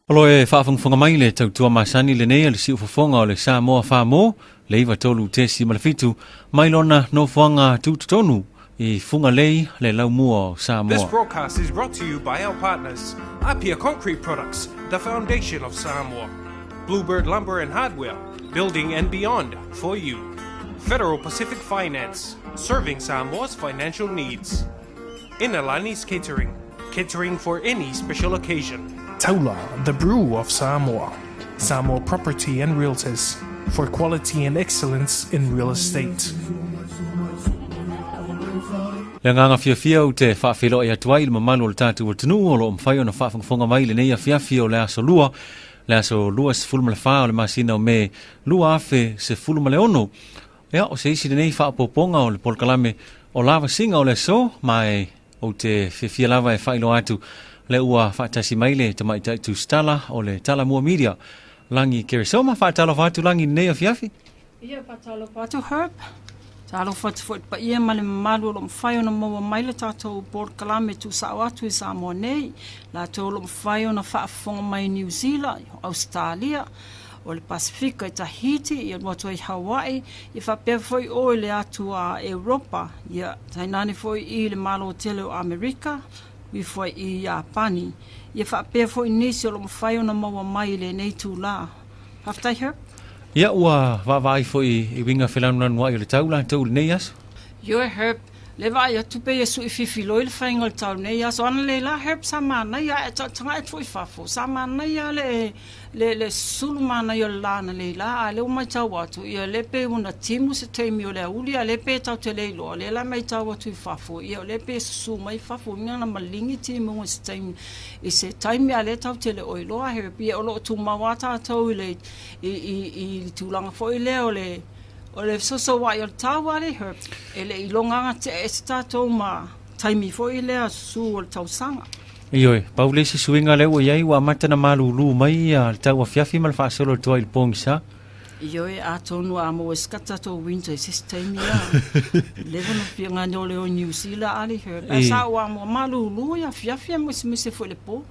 O lo o e faafogafoga mai le tautua masani lenei a le siufofoga o le Samoa Famo le 93.7 mai lona nofoaga tutotonu i Fugalei le laumua o Samoa. This broadcast is brought to you by our partners, Apia Concrete Products, the foundation of Samoa. Bluebird Lumber and Hardware, building and beyond for you. Federal Pacific Finance, serving Samoa's financial needs. Inalani's Catering, catering for any special occasion. Taula, the brew of Samoa. Samoa Property and Realtors, for quality and excellence in real estate. Le agaga fiafia ou te faafeiloai atu ai i le mamalu o le tatou atunuu o lo o mafai ona faafogafoga mai i lenei afiafi o le aso Lua, le aso 24 o le masina o Me 2016. Ia, o se isi lenei faaopoopoga o le polokalame o Lavasiga o le Aso, ma e ou te fiafia lava e faailoa atu le ua faatasi mai le tamaitai tusitala o le Talamua Media, Lagi Keresoma. Faatalofa atu Lagi i lenei afiafi. Ia, faatalofa atu Herb. Talofa atu foi i le paia ma le mamalu o lo o mafai ona maua mai le tatou polokalame tuusao atu i Samoa nei, latou o lo o mafai ona faafofoga mai i Niu Sila, Ausetalia, o le Pasefika i Tahiti, ia alu atu ai i Hawaii, ia faapea foi oe i le atu a Europa, ia tainane foi i le Malo tele o Amerika, ifo ai i Iapani, ia faapea foi nisi o lo o mafai ona maua mai i lenei itulā. Faafetai Herb. Ia, ua vaavaai foi i uiga felanulanuai o le tau latou i lenei aso. Ioe Herb, le vaai atu pei e sui fifiloi le faiga o le tau nei aso. Ana le la Herb sa manaia ae tagatagai atu foi i fafo, sa manaia le le le sulu manaia o le la analeila, a lea ua matau atu, ia lea pei ua na timu se taimi o le auli, a lea pei tatou te le iloa, lea la e matau atu i fafo, ia o lea pei e susu mai fafo, ina na maligi timuga i se taimi, i se taimi a lea tatou te le o iloa, he ia o lo o tumau lava tatou i le i i i le tulaga foi lea o le o le fesoasoa'i o le tau a le Herb, e le i iloga gatee ese tatou ma taimi foi lea susu o le tausaga. Ioe, pau le isi suiga lea ua i ai, ua amata ona malūlū mai le tau afiafi ma le faasolo atu ai i le pogisa. Ioe, atonu a maua se ka tatou winter i se isi taimi a. Leva na fia ngani o le o New Zealand ali her. A sa ua mo malūlū i afiafi a musimuse foi le po.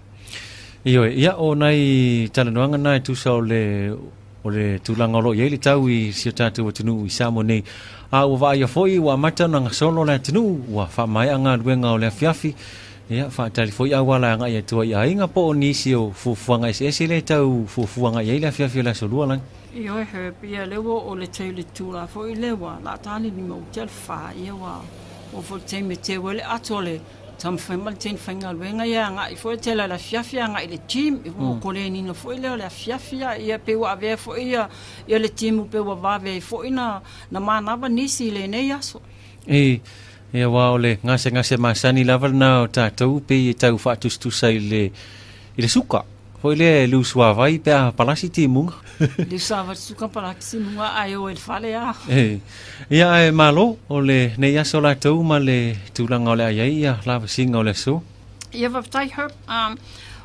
Ioe, ia o nai talanoaga na e tusa o le o le tulaga o lo o i ai le tau i si o tatou atunuu i Samoa nei. A ua vaaia foi ua amata ona gasolo le atunuu, ua faamaea galuega o le afiafi, ia faatali foi auala e agai atu ai i aiga po o nisi o fuafuaga eseese lea e tau fuafua agai i ai le afiafi o le Aso Lua lagi. Ioe Herb, ia lea ua oo le tau i le tula foi lea ua lata le lima uta le fa, ia ua oo foi le taimi e teu ai le ato o le Taumafai mai le teine faigaluega ia agai foi tele o le afiafi agai i le gym ua koleniina foi lea o le afiafi a ia pei ua avea foi ia ia le gym pei ua vave ai foi na na manava nisi i lenei aso. E ia aua o le gasegase masani lava lena o tatou pei e tau faatusatusa i le i le suka. Foi lea e liusuavai pe a palasi timuga. Liusuavai le suka palasi timuga ae o i le fale a. E. Ia ae malo o lenei aso latou ma le tulaga o le a i ai ia lavasiga o le aso. Ia faafetai Herb. Um,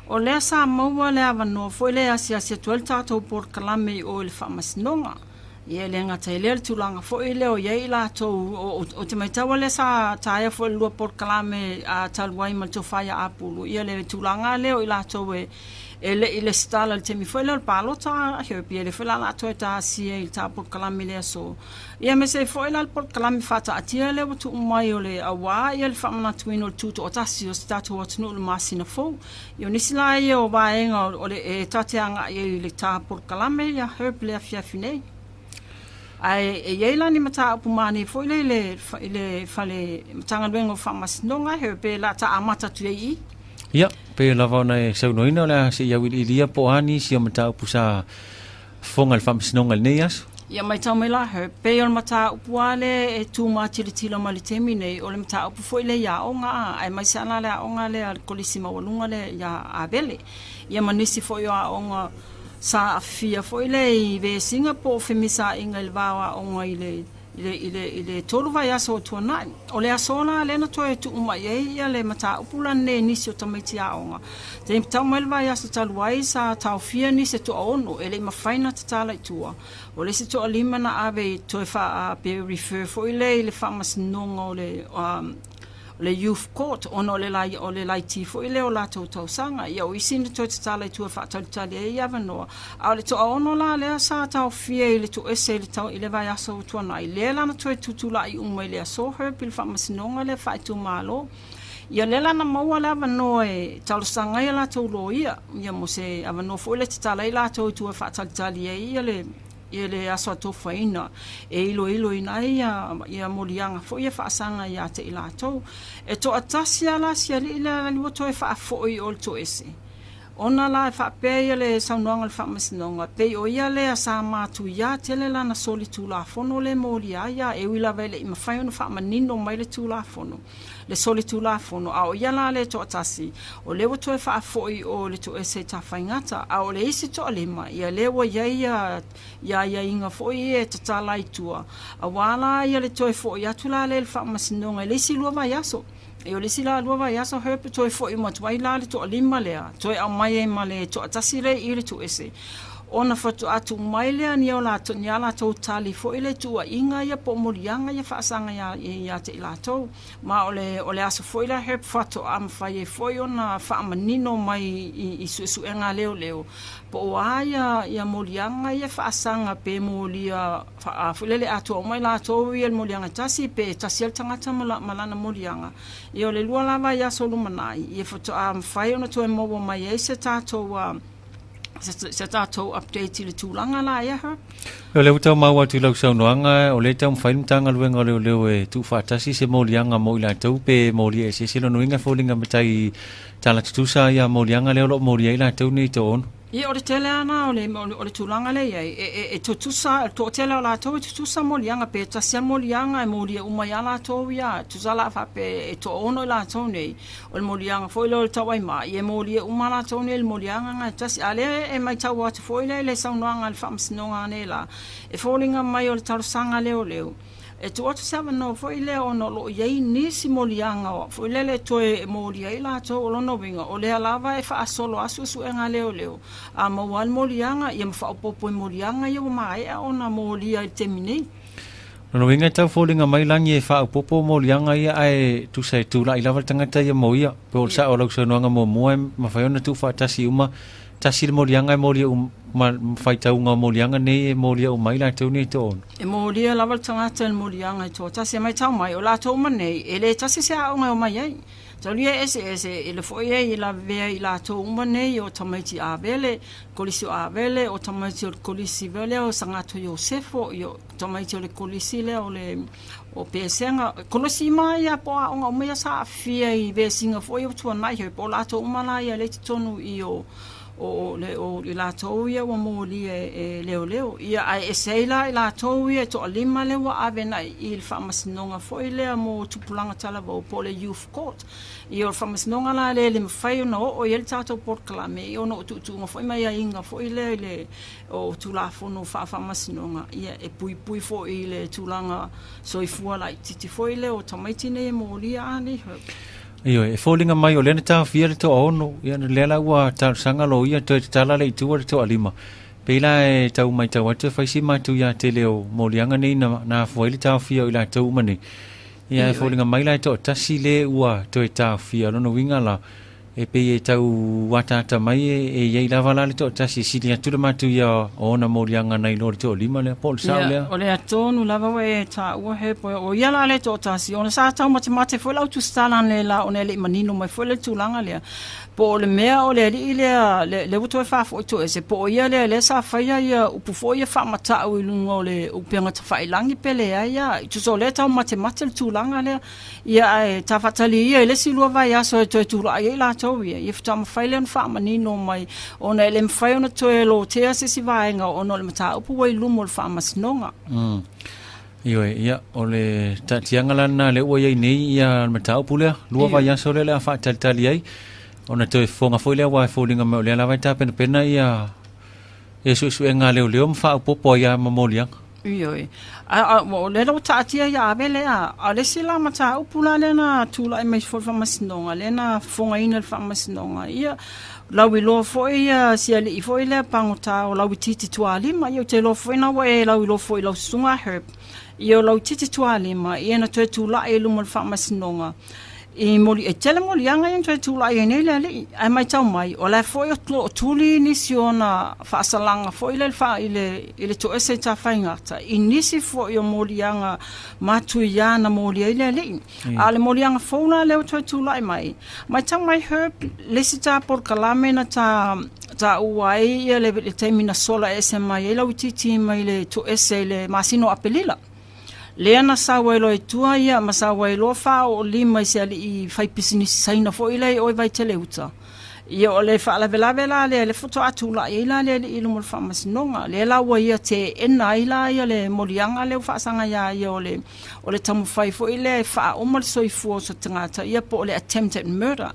o lea sa maua le avanoa foi lea e asiasi atu ai le tatou polokalame i o i le faamasinoga. Ia e le gata i lea le tulaga foi lea o i ai i latou, o te matau lea sa taea foi le lua polokalame a talu ai ma le tofa ia Apulu, ia le tulaga lea o i latou e e le i lesitala i le taimi foi lea o le palota, ia lea foi la o le a toe tasia i le ta polokalame i le aso. Ia aemaise ai foi la le polokalame faataatia lea ua tuu mai o le aua ia le faamanatuina o le tutoatasi o si tatou atunuu i le masina fou. Ia o nisi la ia o vaega o le e ta te agai ai i le ta polokalame ia Herb le afiafi nei. Ae e i ai la ni mataupu manaia foi lea i le i le fale Matagaluega o Faamasinoga Herb pe la ta amata atu ai i i. Ia, pei lava ona e saunoaina o le a se i auiliilia po o a nisi o mataupu sa fofoga i le Faamasinoga i lenei aso. Ia matau mai la Herb, pei o le mataupu lava lea e tu matilatila mai le taimi nei, o le mataupu foi lea i aoga a, aemaise lava la le aoga lea a le Kolisi Maualuga lea ia Avele, ia ma nisi foi o aoga sa aafia foi lea i vesiga po o femisaaiga i le va o aoga i le i le, i le, i le tolu vaiaso o tuanai. O le aso la lea na toe tuu mai ai ia le mataupu la lenei i nisi o tamaiti aoga. Te tau mai le vaiaso talu ai sa taofia nisi e toaono e le i mafai ona tatala i tua. O le isi toalima na ave i toe faa pe refer foi lea i le faamasinoga o le le Youth Court ona o le lai, o le laiti foi lea o latou tausaga. Ia o isi na toe tatala i tua e faatalitali ai avanoa, a o le toaono la lea sa taofia i le toese i le tau, i le vaiaso ua tuanai, lea la na toe tutulai uma i le Aso Herb i le Faamasinoga lea Faaitumalo. Ia lea la na maua le avanoa e talosaga ai a latou loia, ia mo se avanoa foi lea e tatala ai latou i tua e faatalitali ai ia le ia le aso atofaina e iloiloina ai ia, ia moliaga foi ia faasaga ia te i latou. E toatasi lava la si alii lea ua toe faafoi o le toese, ona la e faapea ia le saunoaga a le Faamasinoga, pei o ia lea sa matuia tele lana solitulafono lea e molia ai ia, e ui lava e le i mafai ona faamanino mai le Tulafono. le solitulafono, a o ia la le toatasi, o lea ua toe faafoi o le toese i Tafaigata, a o le isi toalima, ia lea ua i ai ia, ia aiaiga foi ia e tatala ai tua, auā la ia le toe foi atu la lea i le Faamasinoga i le isi lua vaiaso. Ia o le isi la lua vaiaso Herb toe foi uma atu ai la le toalima lea, toe aumai ai ma le toatasi lea i le toese, ona faatoa tuu mai lea ni o latou, ni a latou tali foi lea i tuuaiga ia po o moliaga ia faasaga ia, ia te i latou. Ma o le, o le aso foi lea he faatoa mafai ai foi ona faamanino mai i, i suesuega a leoleo po o a ia, ia moliaga ia faasaga pe molia faa, foi lele atoa uma i latou ia le moliaga e tasi pe tasi lava le tagata ma, la, ma lana moliaga. Ia o le lua la vaiaso lumanai, ia faatoa mafai ona toe maua mai ai se tatou se tatou update i le tulaga la ea Herb? O lea ua tau maua atu i lau saunoaga, o lea e taumafai le Matagaluega o Leoleo e tuufaatasi se moliaga mo i latou pe molia eseese. Lona uiga e foliga matai tala tutusa ia moliaga lea o lo o molia ai latou nei toaono. Ia, o le tele lava na o le, o le tulaga lea e i ai, e, e, e tutusa, le toatele o latou e tutusa moliaga, pe tasi lava le moliaga e molia uma ai lava latou ia, tusa la faapea e toaono i latou nei, O le moliaga foi lea o le tauaimā, ia e molia uma latou nei i le moliaga na e tasi. A lea e matau atu foi lea i le saunoaga a le Faamasinoga anelā, e foliga mai o le talosaga leoleo, e tuu atu se avanoa foi lea ona o lo o i ai nisi moliaga foi lele e toe molia ai latou. O lona uiga, o lea lava e faasolo a suesuega a leoleo, a maua lava le moliaga, ia ma faaopoopo i moliaga ia ua maea ona molia i le taimi nei. Lona uiga e tau foliga mai lagi e faaopoopo moliaga ia ae tusa e tulai lava le tagata ia mo ia. Pe o le sao o lau saunoaga muamua e mafai ona tuufaatasi uma tasi le moliaga e molia uma ma faitauga o moliaga nei e molia uma ai latou nei e toaono. E molia lava le tagata i le moliaga e toatasi e matau mai o latou uma nei e le tasi se aoga e omai ai. Taulia eseese e le foi ai e lavea i latou uma nei o tamaiti Avele, Kolisi o Avele, o tamaiti o le Kolisi lea o Sagato Iosefo, o tamaiti o le Kolisi lea o le o Pesega. Kolosi ma ia po o aoga uma ia sa aafia i vesiga foi o tuanai hoi po o latou uma la ia lea i totonu i o o le o i latou ia ua molia e leoleo. Ia ae ese ai la i latou ia e toalima lea ua ave agai i le faamasinoga foi lea mo tupulaga talavou po o le Youth Court. Ia o le faamasinoga la lea e le mafai ona oo i ai le tatou polokalame ia ona o tuutuuga foi ma aiaiga foi lea i le o Tulafono faafaamasinoga ia e puipui foi i le tulaga soifua laitiiti foi lea o tamaiti nei e molia a nei. Ioe, e foliga mai o lea na taofia le toaono, ia lea la ua talosaga loia toe tatala le i tua le toalima. Pei la e tau matau atu e fai si matuia tele o moliaga nei na, na afua ai le taofia o i latou uma nei. Ia e foliga mai la e toatasi le ua toe taofia, lona uiga la, e pei e tau ataata mai e i ai lava la le toatasi e sili atu le matuia o ona moliaga nai lo le toalima lea, po o le sao lea? O lea tonu lava ua e taua he poe, o ia la le toatasi, ona sa taumatemate foi lau tusitala analeila ona e le i manino mai foi le tulaga lea. Po o le mea o le alii lea, lea ua toe faafoi toese, po o ia lea lea sa faia ia upu foi ia faamatau i luga o le upega tafailagi pe leai a. Tusa o lea e taumatemate le tulaga lea. Ia ae tafatali ia i le isi lua vaiaso e toe tulai ai latou ia, ia faatoa mafai lea ona faamanino mai ona e le mafai ona toe lotea se isi vaega ona o le mataupu ua i luma o le faamasinoga. Ioe, ia, o le taatiaga la lena lea ua i ai nei ia le mataupu lea, lua vaiaso lea o le a faatalitali ai, ona toe fofoga foi lea aua e foliga mai o lea lava e tapenapena ia ia suesuega a leoleo ma faaopoopo ai lava ma moliaga. Ioe. A, a, o lea ua taatia ia Avele a, a o le isi la mataupu la lea na tulai mai foi le faamasinoga, lea na fofogaina le faamasinoga, ia, lauiloa foi ia si alii foi lea pagota o Lauitiiti Tualima, ia ou te iloa foi na ua e lauiloa foi i lau susuga Herb, ia o Lauitiiti Tualima, ia na toe tulai i luma o le faamasinoga, I moli, e tele moliaga ia na toe tulai ai nei le alii, ae matau mai, o la e foi o lo o tuli nisi o ona faasalaga foi lea i le, i le toese i Tafaigata, i nisi foi o moliaga matuia na moli ai le alii. A o le moliaga fou la lea ua toe tulai mai, matau mai Herb, le isi ta polokalame na ta taua ai ia le, le taimi na sola ese mai ai Lauitiiti mai le toese i le masina o Apelila. Lea na sau ai loa i tua ia ma sau ai loa faaoolima i se alii faipisinisi Saina foi lea i o i Vaiteleuta. Ia o le faalavelave la lea, lea faatoa tulai ai la le alii i luma o le faamasinoga. Lea la ua ia teena ai la ia le moliaga lea ua faasaga ia ia o le, o le taumafai foi lea e faauma le soifua o se tagata, ia po o le attempted murder.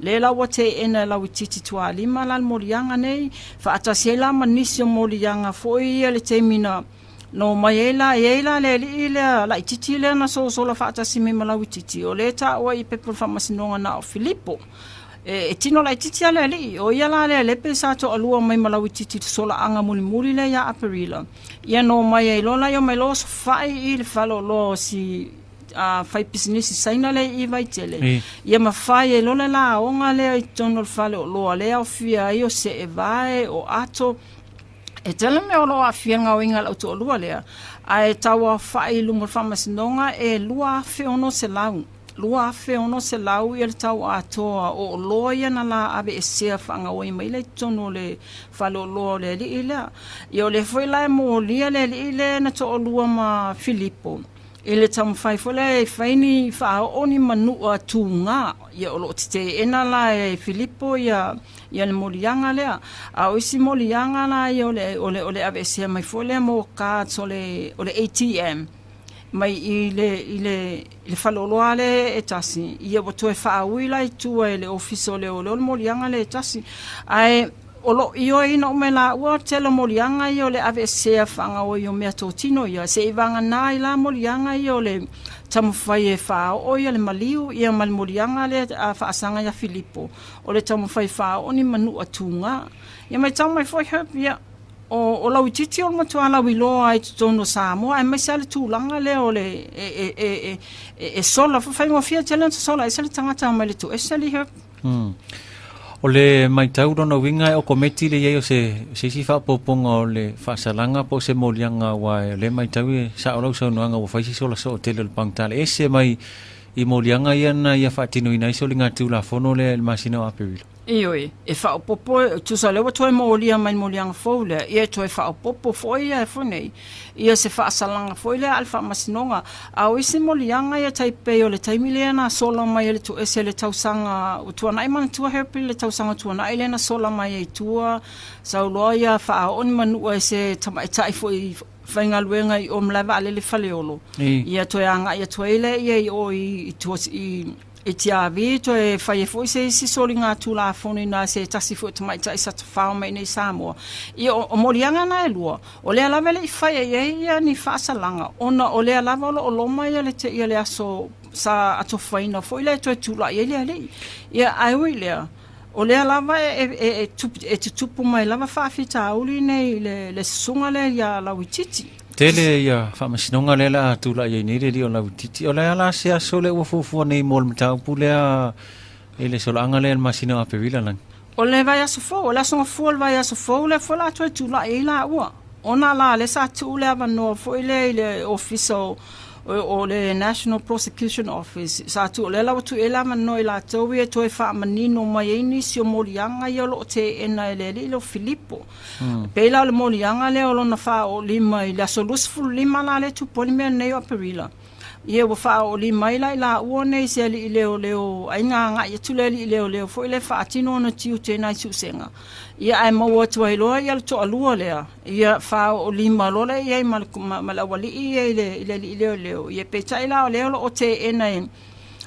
Lea la ua teena e Lauitiiti Tualima la le moliaga nei, faatasi ai la ma nisi o moliaga foi ia le taimi na No mai ai la, e i ai la le alii lea laitiiti lea na sosola faatasi mai ma Lauitiiti, o lea e taua i pepa o le faamasinoga na o Filipo. E, e tino laitiiti lava le alii, o ia la lea lepe sa toalua mai ma Lauitiiti i le solaaga mulimuli lea ia Aperila. Ia no mai ai loa la, ia omai loa osofai i le faleoloa o si a faipisinisi Saina lea i Vaitele, ia ma fai ai loa le laoga lea i totonu o le faleoloa lea e aofia ai o seevae, o ato, E tele mea o lo o aafia gaoiga a le autoalua lea, ae tauaofai i luma o le faamasinoga e $2,600, $2,600 ia le tau atoa o oloa ia na la aveesea faagaoi mai lea i totonu o le faleoloa o le alii lea. Ia o lea foi la e molia le alii lea na toalua ma Filipo i le taumafai foi lea e fai ni faaoo ni manua tuga, ia o lo o teteena la e Filipo ia ia le moliaga lea. A o isi moliaga la ia o le, o le, o le aveesea mai foi lea mo cards o le, o le ATM mai i le, i le, i le faleoloa lea e tasi, ia ua toe faaui la i tua e le Ofisa o Leoleo le moliaga lea e tasi. Ae o lo o ioeina uma e laua le tele o moliaga ia o le aveesea faagaoi o meatotino ia, seivagana ai la moliaga ia o le taumafai e faaoo ia le maliu ia ma le moliaga lea a faasaga ia Filipo o le taumafai faaoo ni manua tuga. Ia matau mai foi Herb, ia, o, o Lauitiiti o le matua lauiloa ai totonu o Samoa, aemaise lava le tulaga lea o le, e, e, e, e, e, e sola, faigofie tele ona sola ese le tagata mai le toese alii Herb. O le matau lona uiga e okometi le i ai o se, se isi faaopoopoga o le faasalaga po o se moliaga aua o lea e matau e sao lau saunoaga ua fai si sola soo tele o le pagota le ese mai i moliaga ia na ia faatinoina ai soligatulafono lea i le masina o Aperila. Ioe, e faaopoopo, e tusa o lea ua toe molia mai le moliaga fou lea, ia e toe faaopoopo foi ia foi nei, ia se faasalaga foi lea a le Faamasinoga. A o isi moliaga ia tai pei o le taimi lea na sola mai ai le toese i le tausaga ua tuanai, manatua Herb i le tausaga tuanai lea na sola mai ai i tua, sau loa ia faaoo ni manua e se tamaitai foi faigaluega i o malae vaalele Faleolo. Ia toe agai atu ai lea ia i o i tua i i Tiavi, toe fai ai foi se isi soligatulafono inā se tasi foi o tamaitai sa tafao mai i inei i Samoa. Ia o moliaga na e lua, o lea lava e le i fai i ai ia ni faasalaga, ona o lea lava o lo o loma ia le, ia le aso sa atofaina foi lea e toe tulai ai le alii. Ia ae ui i lea, o lea lava e tutupu mai lava faafitauli nei i le susuga lea ia Lauitiiti. Tele ia faamasinoga lea o le a tulai ai nei le alii o Lauitiiti. O le a la se aso lea ua fuafua nei mo le mataupu lea i le solaaga lea i le masina o Aperila, Lani? O le vaiaso fou, o le aso gafua o le vaiaso fou lea foi o le a toe tulai ai laua. Ona la lea sa tuu le avanoa foi lea i le ofisa o, o le National Prosecution Office, sa tuu, o lea la ua tuu i ai le avanoa i latou ia e toe faamanino mai ai nisi o moliaga ia o lo o teena e le alii lea o Filipo. E pei la o le moliaga lea o lona faaoolima i le aso 25 la lea e tupu ai le mea lenei o Aperila. Ia ua faaoolima ai la i laua nei se alii leoleo ai na agai atu le alii leoleo foi lea e faatino ona tiute i nai suesega. Ia ae maua atu ai loa ia le toalua lea, ia faaoolima loa lea i ai ma le, ma le aualii ia i le, i le alii leoleo. Ia peitai la o lea o lo o teena e,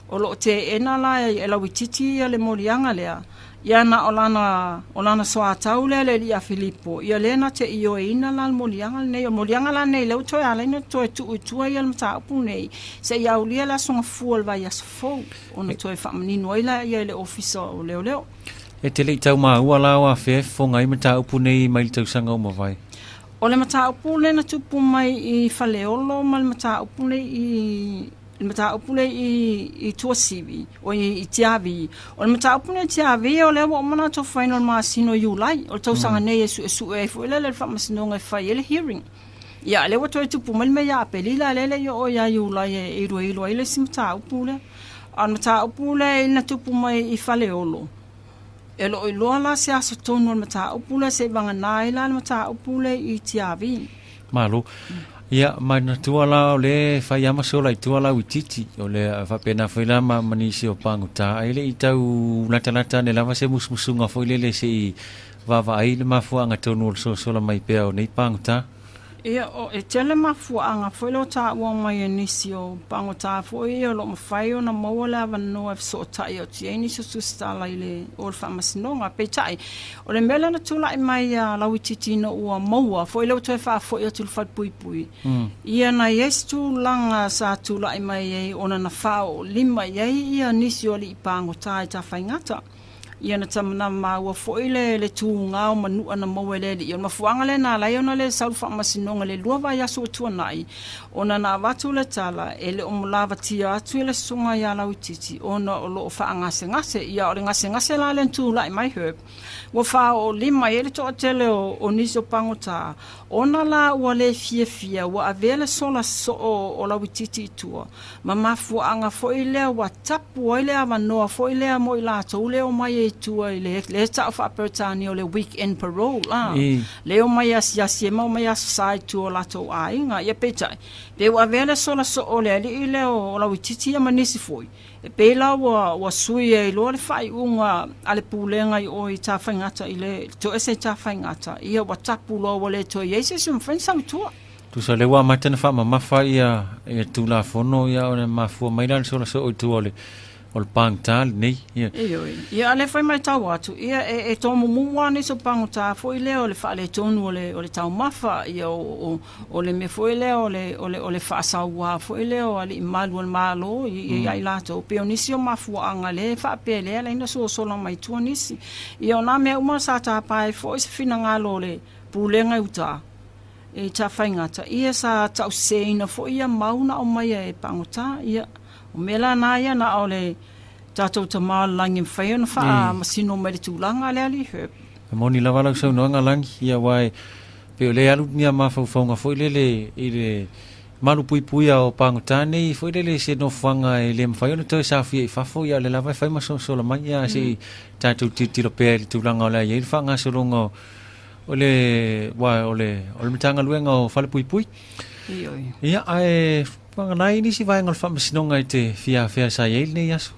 o lo o teena la e Lauitiiti ia le moliaga lea, ia na o lana, o lana soatau lea le alii a Filipo, ia lea na te ioeina la le moliaga lenei. O le moliaga la lenei lea ua toe ala ai ona toe tuu i tua ia le mataupu lenei, seia aulia le aso gafua o le vaiaso fou, ona toe faamanino ai lea i le Ofisa o Leoleo. E te le i tau maua la o afea e fofoga ai mataupu nei mai le tausaga ua mavae? O le mataupu lea na tupu mai i Faleolo ma le mataupu nei i. le mataupu lea i Tuasivi, o i Tiavi. O le mataupu lea i Tiavi, o lea ua uma ona atofaina o le masina o Iulai, o le tausaga nei e suesue ai foi lea le faamasinoga e fai ai le hearing. Ia, lea ua toe tupu mai le mea ia Aperila, lea e le i oo ia Iulai e iloilo ai le isi mataupu lea. A o le mataupu lea ina tupu mai i Faleolo, e lo o iloa la se aso tonu o le mataupu lea se i vagana ai la le mataupu lea i Tiavi. Malo. Ia, manatua la o le fai lava ma sola i tua lau itiiti, o le faapena foi la ma, ma nisi o pagota, ai le i tau latalata ane lava se musumusuga foi lele se i vaavaai le mafuaaga tonu o le sosola mai pea o nei pagota. Ia, o, e tele mafuaaga foi lea ua taua mai e nisi o pagota foi ia o lo o mafai ona maua le avanoa e fesootai atu i ai nisi o tusitala i le o le faamasinoga. Peitai, o le mea lea na tulai mai ia lauitiiti ina ua maua foi lea ua toe faafoi atu i le falepuipui, ia na i ai se tulaga sa tulai mai ai ona na faaoolima i ai ia nisi o alii pagota i Tafaigata. Ia na na maua foi le le tuga o manua na maua e le alii. O le mafuaaga lea na ala ai ona le sau le faamasinoga i le lua vaiaso ua tuanai, ona na avatu le tala e le o lavatia atu e le susuga ia Lauitiiti ona o lo o faagasegase. Ia o le gasegase la lea na tulai mai Herb, ua faaoolima i ai le toatele o, o nisi o pagota, ona la ua le fiafia ua avea le sola soo o Lauitiiti i tua, ma mafuaaga foi lea ua tapu ai le avanoa foi lea mo i latou le omai ai i tua i le, le tau faa-Peretania o le weekend parole, a, le omai asiasi ai ma omai aso sa i tua o latou aiga. Ia peitai, pe ua avea le sola soo o le alii lea o Lauitiiti ia ma nisi foi, e pei la ua, ua sui ai loa le faaiuga a le pulega i o i Tafaigata i le toese i Tafaigata, ia ua tapu loa ua le toe i ai se isi o mafai ona sau i tua. Tusa o lea ua amata ona faamamafa ia ia Tulafono ia ona mafua mai la le sola soo i tua o le o le pagota lenei. Ia. Ioe. Ia a lea foi matau atu, ia e, e tomumu lava nisi o pagota foi lea o le faaletonu o le, o le taumafa, ia o, o, o le mea foi lea o le, o le, o le faasauā foi lea o alii malu o le Malo i, ia i latou, pei o nisi o mafuaaga lea e faapea lea e ala ai ona sosola mai tua nisi. Ia o nā mea uma sa tapa ai foi se finagalo o le Pulega i uta, E Tafaigata, ia sa tauseseina foi ia mau na aumaia e pagota, ia, o mea la na ia na o le tatou Tama o le Lagi e mafai ona faamasino mai le tulaga lea alii Herb. E moni lava lau saunoaga Lagi, ia aua e pei o lea e alu nia mafaufauga foi lele i le malupuipuia o pagota nei foi lele i se nofoaga e le mafai ona toe saofia i fafo, ia o lea lava e fai ma sosola mai, ia se i tatou tilotilo pea i le tulaga o le a i ai le faagasologa o O le, ua, o le, o le Matagaluega o Falepuipui. Ioe. Ia, ae vagana ai nisi vaega o le faamasinoga i te fia afea sa i ai lenei aso.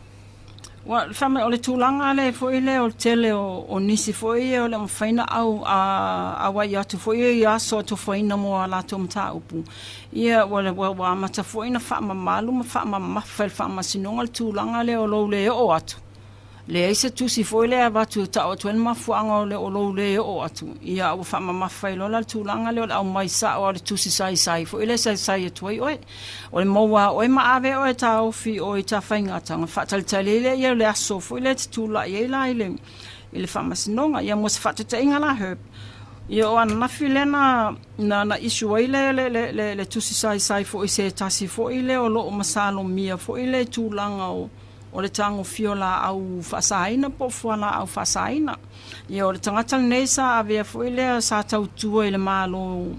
Ua, fai o le tulaga lea foi lea o le tele o, o nisi foi ia o le mafai ona au, a, auai atu foi ia i aso atofaina mo a latou mataupu. Ia, ua, ua, ua amata foi ona faamamalu ma faamamafa e le faamasinoga le tulaga lea o lou le oo atu. Leai se tusi foi lea e avatu e tau atu ai le mafuaaga o le o lou le oo atu, ia ua faamamafa ai loa la le tulaga lea o le aumai sao a le tusi saisai foi lea e saisai atu ai oe. O le maua a oe ma ave oe e taofi i o i Tafaigata ona faatalitali ai lea ia o le aso foi lea e te tulai ai la i le i le faamasinoga. Ia mo se faataitaiga la Herb, ia o ananafi lea na na na issue ai le le le le, le tusi saisai foi i se tasi foi lea o lo o masalomia foi le tulaga o o le tagofia o laau faasaina po o fualaau faasaina. Ia, o le tagata lenei sa avea foi lea sa tautua i le Malo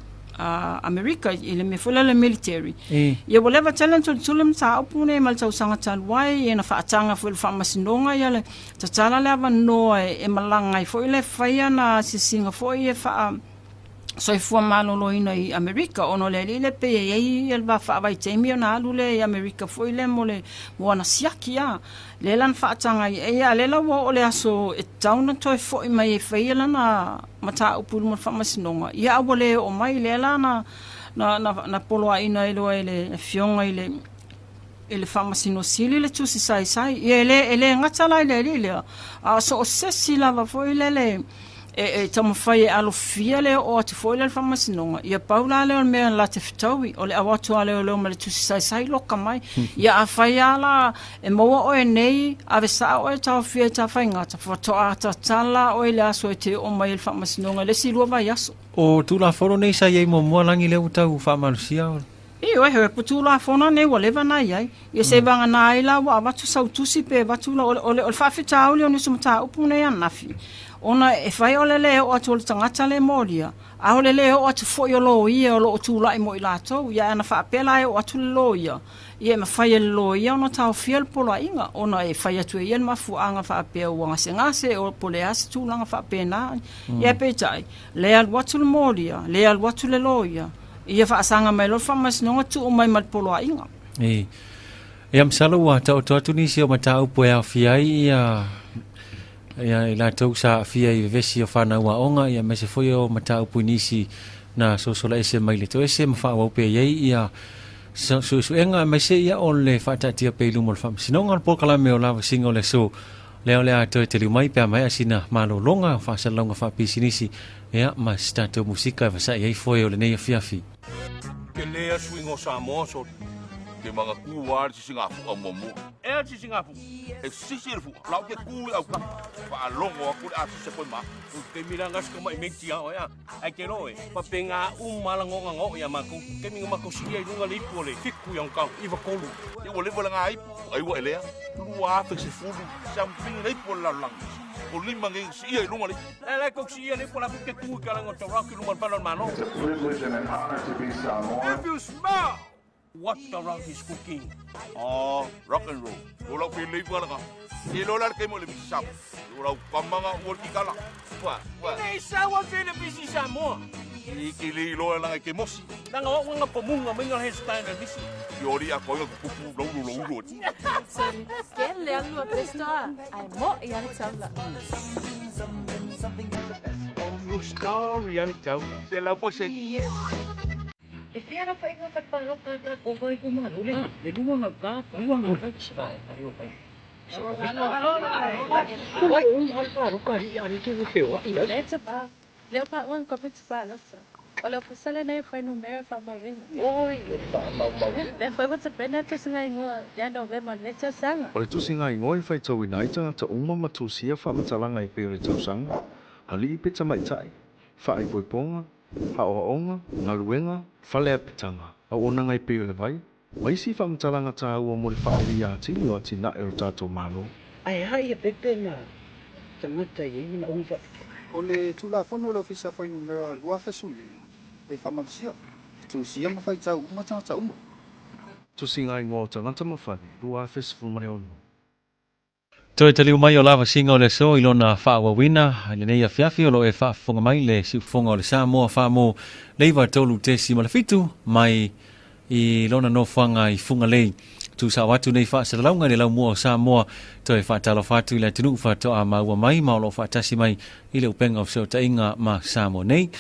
Amerika i le mea foi lea o le military. Ia ua leva tele ona tulituli le mataupu lenei mai le tausaga talu ai, ia na faataga foi e le Faamasinoga ia le tatala le avanoa e malaga ai foi le fai ana asiasiga foi e faa soifua maloloina i Amerika ona o le alii lea pei e i ai ia le va faavaitaimi ona alu lea i Amerika foi lea mo le mo ana siaki a. Lea la na faataga ai e ia lea la ua oo le aso e tatau ona toe foi mai e fai ia lana mataupu i luma o le faamasinoga ia a ua le oo mai lea la na na na, na poloaiina ai loa e le afioga i le i le Faamasino Sili le tusi saisai. Ia e le, e le gata la i le alii lea, a o so o se isi lava foi lele e, e taumafai e alofia le oo atu foi lea i le Faamasinoga, ia pau la lea o le mea la te fetaui, o le au atu lava lea o leo ma le tusi saisai loka mai. Ia afai lava la e maua oe nei, ave sao oe e taofia i Tafaigata, faatoa tatala oe i le aso e te oo mai ai i le Faamasinoga i le isi lua vaiaso. O Tulafono nei sa i ai muamua Lagi lea ua tau faamalosia. Ioe, he upu tulafono nei ua leva ona i ai. Ia se vagana ai la ua avatu sau tusi pe avatu la, o le faafitauli o nisi o mataupu nei ananafi, ona e fai o le le oo atu o le tagata le molia, a o le le oo atu foi o loia o lo o tulai mo i latou. Ia ana faapea la e oo atu le loia, ia e mafai e le loia ona taofia le poloaiga, ona e fai atu e ia le mafuaaga faapea ua gasegase o po o le a se tulaga faapena. Ia peitai, le alu atu le molia, le alu atu le loia, ia faasaga mai loa le faamasinoga tuu mai ma le poloaiga. E. Ia masalo ua taoto atu nisi o mataupu e aofia ai ia ia i latou sa aafia i vevesi o fanau aoga, ia aemaise foi o mataupu i nisi na sosola ese mai le toese ma faaauau pea i ai ia suesuega aemaise ia o le faataatia pea i luma o le faamasinoga. O le polokalame o Lavasiga o le Aso lea o le a toe taliu mai pe a maea sina malologa o faasalalauga faapisinisi ia ma se tatou musika e vasa'i ai foe o lenei afiafi. Tele a suiga o Samoa soli. Ke manatua lava le sisigafu'a muamua. Ea le sisigafu'a? E sisi le fu'a, lau ke ku i autafa, faalogo atu le a sisi koe ma. O taimi la nga si tamai meiti a oe a. Ae ke loe, pape ngā uma la ngoga ngo ia makou. Taimi nga makou siia i luga le ipu o le fiku i Hong Kong, iva tolu. Ia ua leva le ngā ipu, ai ua elea, 2010 something le ipu o le lalolagi. O lima ngei siia i luga le ipu. La la kou siia le ipu la ke ku i ka langa o Tauraki luma le whana o le Malo. It's a privilege and an honor to be Samoan. If you smell what the rock is cooking. Oh, rock and roll. O lau pele ipu ala ka. E lola le kemo le misi Samoa. O lau kamanga ua le kikala. Ua, ua. Nei sawa te le misi Samoa. I ke le iloa langa ke mosi. Langa o nga pomunga minga he style le misi. I ori a koinga kupu laulu laulu. Kelle alua prestoa. Ai mo i ale taula. Story ani tau. Se lau po se. E whia ra whainga whai pāhapa o vai ko malu le. Le lua ngā kā, lua ngā kā ki vai. Ai hal pa ro ka hi ani te whewa. Le te pā. Leo pa uan ko te pā losa. O leo pasale nei whai numera wha marina. Oi, le wha mau mau. Le whai wata pena tusinga ingoa. Ia no ve ma le tausaga. O le tusiga igoa e faitauina ai tagata uma ma tusia faamatalaga i pei o le tausaga, alii pe tamaita'i, faaipoipoga, aoaoga, galuega, faleapitaga, auaunaga e pei o le vai, ma isi faamatalaga tāua mo le faauluia atili o atinae o le tatou Malo. Ai hai e pepe na tagata i ai na unga. O le Tulafono o le Ofisa Fuainumera 2015 e faamalosia, e tusia ma faitau uma tagata uma. Tusiga Igoa o Tagata ma Fale 2016. Toe taliu mai o lavasiga o le aso i lona faaauauina i lenei afiafi o lo o e faafofoga mai le siufofoga o le Samoa Famo le 93.7 mai i lona nofoaga i Fugalei. Tuusao atu nei faasalalauga i le laumua o Samoa toe faatalofa atu i le atunuu faatoa maua mai ma o lo o faatasi mai i le upega o fesootaiga ma Samoa nei.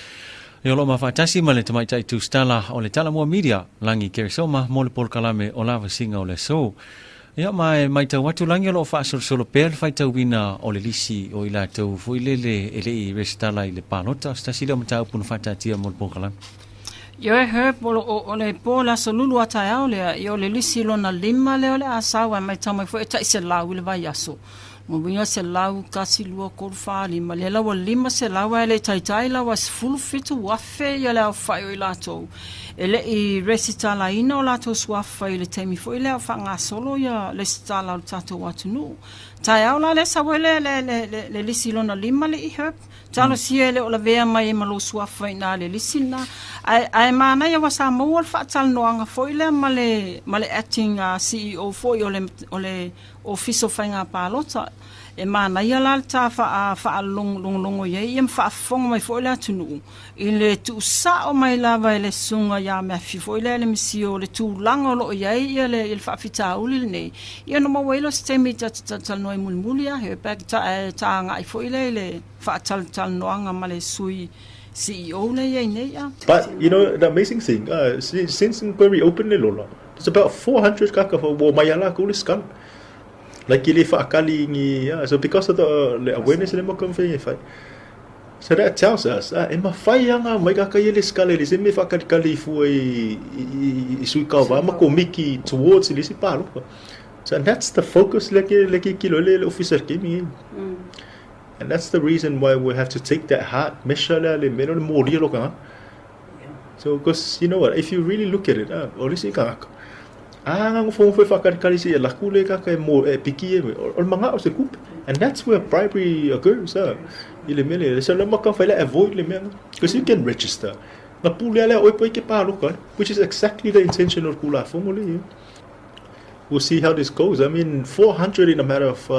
E o lo o mafaatasi ma le tamaitai tusitala o le Talamua Media, Lagi Keresoma, mo le polokalame o lavasiga o le aso. Ia ma e matau atu Lagi o lo o faasolosolo pea le faitauina o le lisi o i latou foi lele e le i resitala i le palota. O se tasi lea o mataupu na faataatia mo le polokalame. Ioe Herb, o, o, o le po le aso lulu a taeao lea, ia o le lisi lona lima lea o le a sau ai mai tau mai foi e tai se lau i le vaiaso. Mo winga se lau, kasi, lua, kolu, whā, lima. Lea lau lima se lau ai le taitai lau a 17,000 ia le au whai o i latou. E le i resitala ina o latou suafa i le taimi foi lea o faagasolo ia resitala o le tatou atunuu. Taeao la lea sau ai le, le, le, le, le lisi lona lima le i Herb. Talosia e le o lavea mai e ma lou suafa i ina le lisi lena. Ae, ae manaia ua sa maua le faatalanoaga foi lea ma le acting CEO foi o le Ofisa o Faiga Palota. E manaia la le ta faalogologo i ai ia ma faafofoga mai foi le atunuu i le tuusao mai lava e le susuga ia Matthew foi lea le misio o le tulaga o loo i ai ia le faafitauli lenei. Ia ona maua ai lea o se taimi ta te talatalanoa ai mulimuli a he back ta e taga'i foi lea i le faatalatalanoaga ma le sui CEO lea i ai nei a. But you know the amazing thing, since inquiry opened le lola, there's about 400 kaka for wo mai ala ko le scan. Like le whaakali ngi, yeah. So because of the awareness le mo kam fai. So that tells us, e mawhai anga mai kaka i le skale le se me whakali kali fu i sui kau va ma ko miki towards le si palo. So and that's the focus le ke kilo le officer ke mi. And that's the reason why we have to take that hard measure le le meno le mori lo ka. So, because you know what, if you really look at it, o le isi tagata, a gagofogofo e faakalikali se i laku le kaka e mo e piki e o le magao se kupe. And that's where bribery occurs, i le mea lea. So le maka whai le avoid le mea because you can register. Na pule alea oe po i ke pāloka, which is exactly the intention of kula fongo le. We'll see how this goes. I mean, 400 in a matter of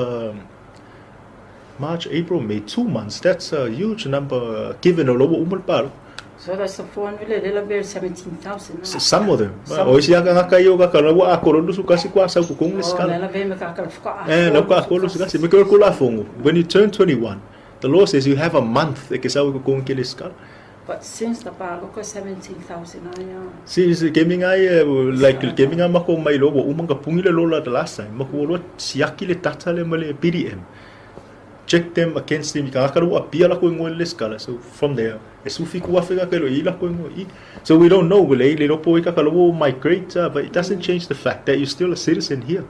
March, April, May, 2 months. That's a huge number given o lobo umal palo. So that's the 400 le la 17,000. Some of them. O isi aka ngaka iyo kaka la wa akoro lu sukasi kwa sa kukong le skala. La ve me ka ka fuka. Eh, la ka akoro sukasi. Me ko la fongo. When you turn 21, the law says you have a month e ke sa kukong ke le skala. But since the paloka 17,000 aya. Since gaming ai like gaming ai mako mai lo wo umanga pungi le lola the last time. Mako lo siaki le data le male PDM. Check them against them. Ka ka lo apia la ko ngol le skala. So from there, e sufi ku afe ka lo ila ko ngo i. So we don't know le le lo po ka ka lo migrate, but it doesn't change the fact that you're still a citizen here.